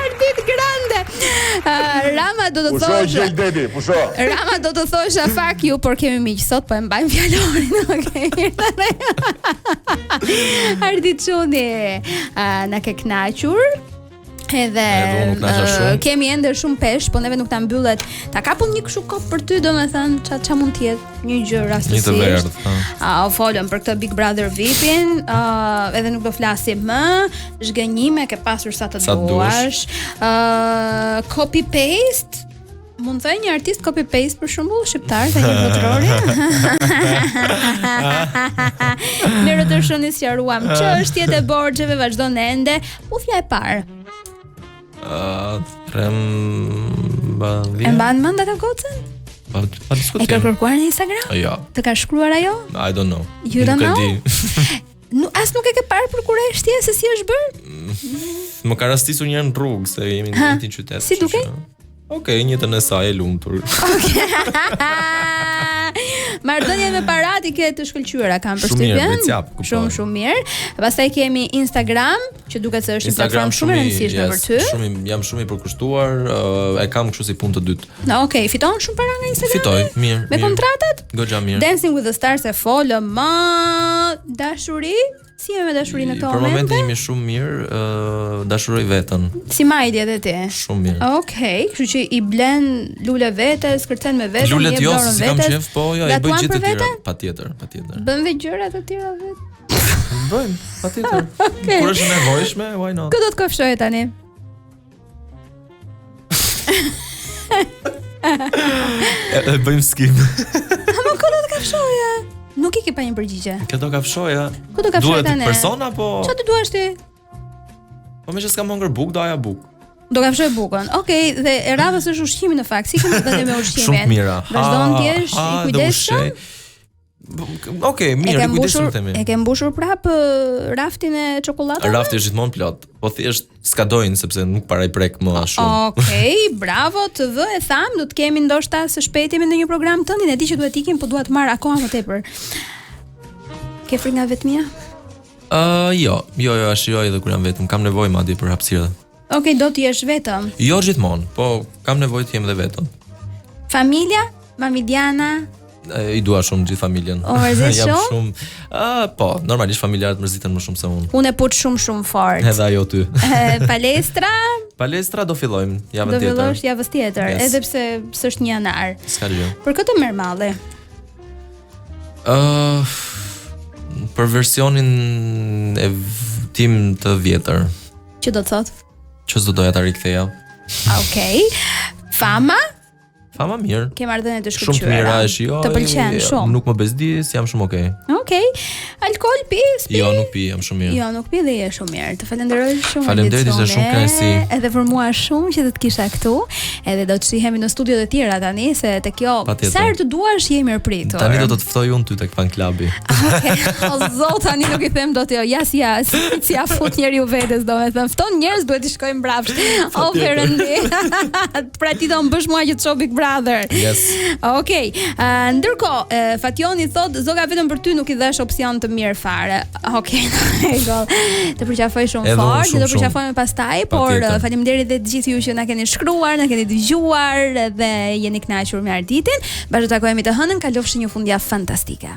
Ardit Grande. Uh, Rama do të thosha. Pusho Gjel pusho. Rama do të thosha fuck you, por kemi miq sot, po e mbajmë fjalorin, okay. Ardit Çuni, uh, na ke kënaqur. Edhe uh, kemi ende shumë peshë, po neve nuk ta mbyllet. Ta kapun një kështu kop për ty, domethënë ça ça mund të jetë një gjë rastësisht. Një të verdhë. Po. A uh, folëm për këtë Big Brother VIP-in, uh, edhe nuk do flasim më. Zhgënjime ke pasur sa të sa duash. Ë uh, copy paste Mund të një artist copy paste për shembull shqiptar ka një botërori. Mirë të shëni sqaruam çështjet e borxheve vazhdon ende. Puthja e parë. Ë, uh, 13. E mban mend atë gocën? Pa, pa diskutim. E ke kërkuar në Instagram? Jo. Të ka shkruar ajo? I don't know. You don't know? Nu, as nuk e ke parë për kureshtje se si është bërë? Mm, më ka rastisur një herë në rrugë se jemi në një qytet. Si dukej? Okej, okay, njëjtën e saj e lumtur. Okej. Marrëdhëniet me paratë i ke të shkëlqyera, kam përshtypjen. Shumë shumë mirë. Pastaj kemi Instagram, që duket se është një platformë shumë e rëndësishme yes, për ty. Shumë jam shumë i përkushtuar, uh, e kam kështu si punë të dytë. No, okej, okay. fiton shumë para nga Instagram? Fitoj, mirë. Me mirë. kontratat? Goxha mirë. Dancing with the Stars e folëm, ma dashuri? Si jemi me dashurinë në këto momente? Për momentin jemi shumë mirë, uh, dashuroj veten. Si Majdi edhe ti? Shumë mirë. Okej, okay, kështu që i blen lule vetes, kërcen me veten, Lulet jo, si kam qejf, po jo, i bëj gjithë të tjera. Patjetër, patjetër. Bën dhe gjëra të tjera vetë. Bëjmë, patjetër. Okay. Kur është e nevojshme, why not? Kë do të kafshoje tani? E, e bëjmë skim. Ama kë do të kafshoje? Nuk i ke pa një përgjigje. Kë do kafshoja? Kë do kafshoje tani? Duhet person apo? Çfarë të duash ti? Po meqë s'kam hëngër bukë, do haja bukë. Do kafshoj bukën. Okej, okay, dhe e radhës është ushqimi në fakt. Si ke marrëdhënie me ushqimin? Shumë mira. Vazhdon të jesh i kujdesshëm? Okej, okay, mirë, i kujdesshëm themi. E ke mbushur prap raftin e çokollatave? Rafti është gjithmonë plot, po thjesht skadojnë sepse nuk para i prek më shumë. Okej, okay, bravo, TV e thamë, do të kemi ndoshta së shpejti me ndonjë program tëndin, e di që duhet ikim, po dua të marr akoma më tepër. Ke frikë nga vetmia? Ë, uh, jo, jo, jo, është jo edhe kur jam vetëm, kam nevojë madje për hapësirë. Okej, okay, do të jesh vetëm. Jo gjithmonë, po kam nevojë të jem dhe vetëm. Familja, mami Diana, i dua shumë gjithë familjen. O, mërzit shumë? shumë. Uh, po, normalisht familjarët mërziten më shumë se unë. Unë e puth shumë shumë fort. Edhe ajo ty. palestra? Palestra do fillojmë javën tjetër. Do fillosh javës tjetër, yes. edhe pse s'është një janar. S'ka gjë. Për kë të merr malli? Ë uh, për versionin e tim të vjetër. Që do të thotë? Që s'do doja ta riktheja. Okej. Okay. Fama? Fama mirë. Ke marrëdhënie të shkëlqyera. Shumë të mira është jo. Të pëlqen shumë. Nuk më bezdis, jam shumë okay. Okej. Okay. Alkool pi? S'pi? Jo, nuk pi, jam shumë mirë. Jo, nuk pi dhe je shumë mirë. Të falenderoj shumë. Faleminderit, ishte shumë kënaqësi. Edhe për mua shumë që të të kisha këtu. Edhe do të shihemi në studio të tjera tani se te kjo sa herë të duash je i mirëpritur. Tani do të të ftoj unë ty tek fan clubi. Okej. O zot, tani nuk i them dot jo. Ja si ja, si, si ja fut njeriu vetes, domethënë fton njerëz duhet t'i shkojmë mbrapsht. O perëndi. Pra ti do më bësh mua që të shoh Big Brother. Yes. Okej. Okay. Uh, ndërkohë, uh, Fatjoni thotë Zoga vetëm për ty nuk i dhash opsion të mirë fare. Okej, okay, Të përqafoj shumë Edhe fort, do të përqafojmë pastaj, por uh, faleminderit dhe të gjithë ju që na keni shkruar, na keni dëgjuar dhe jeni kënaqur me Arditin. Bashkë do takohemi të hënën, kalofshi një fundjavë fantastike.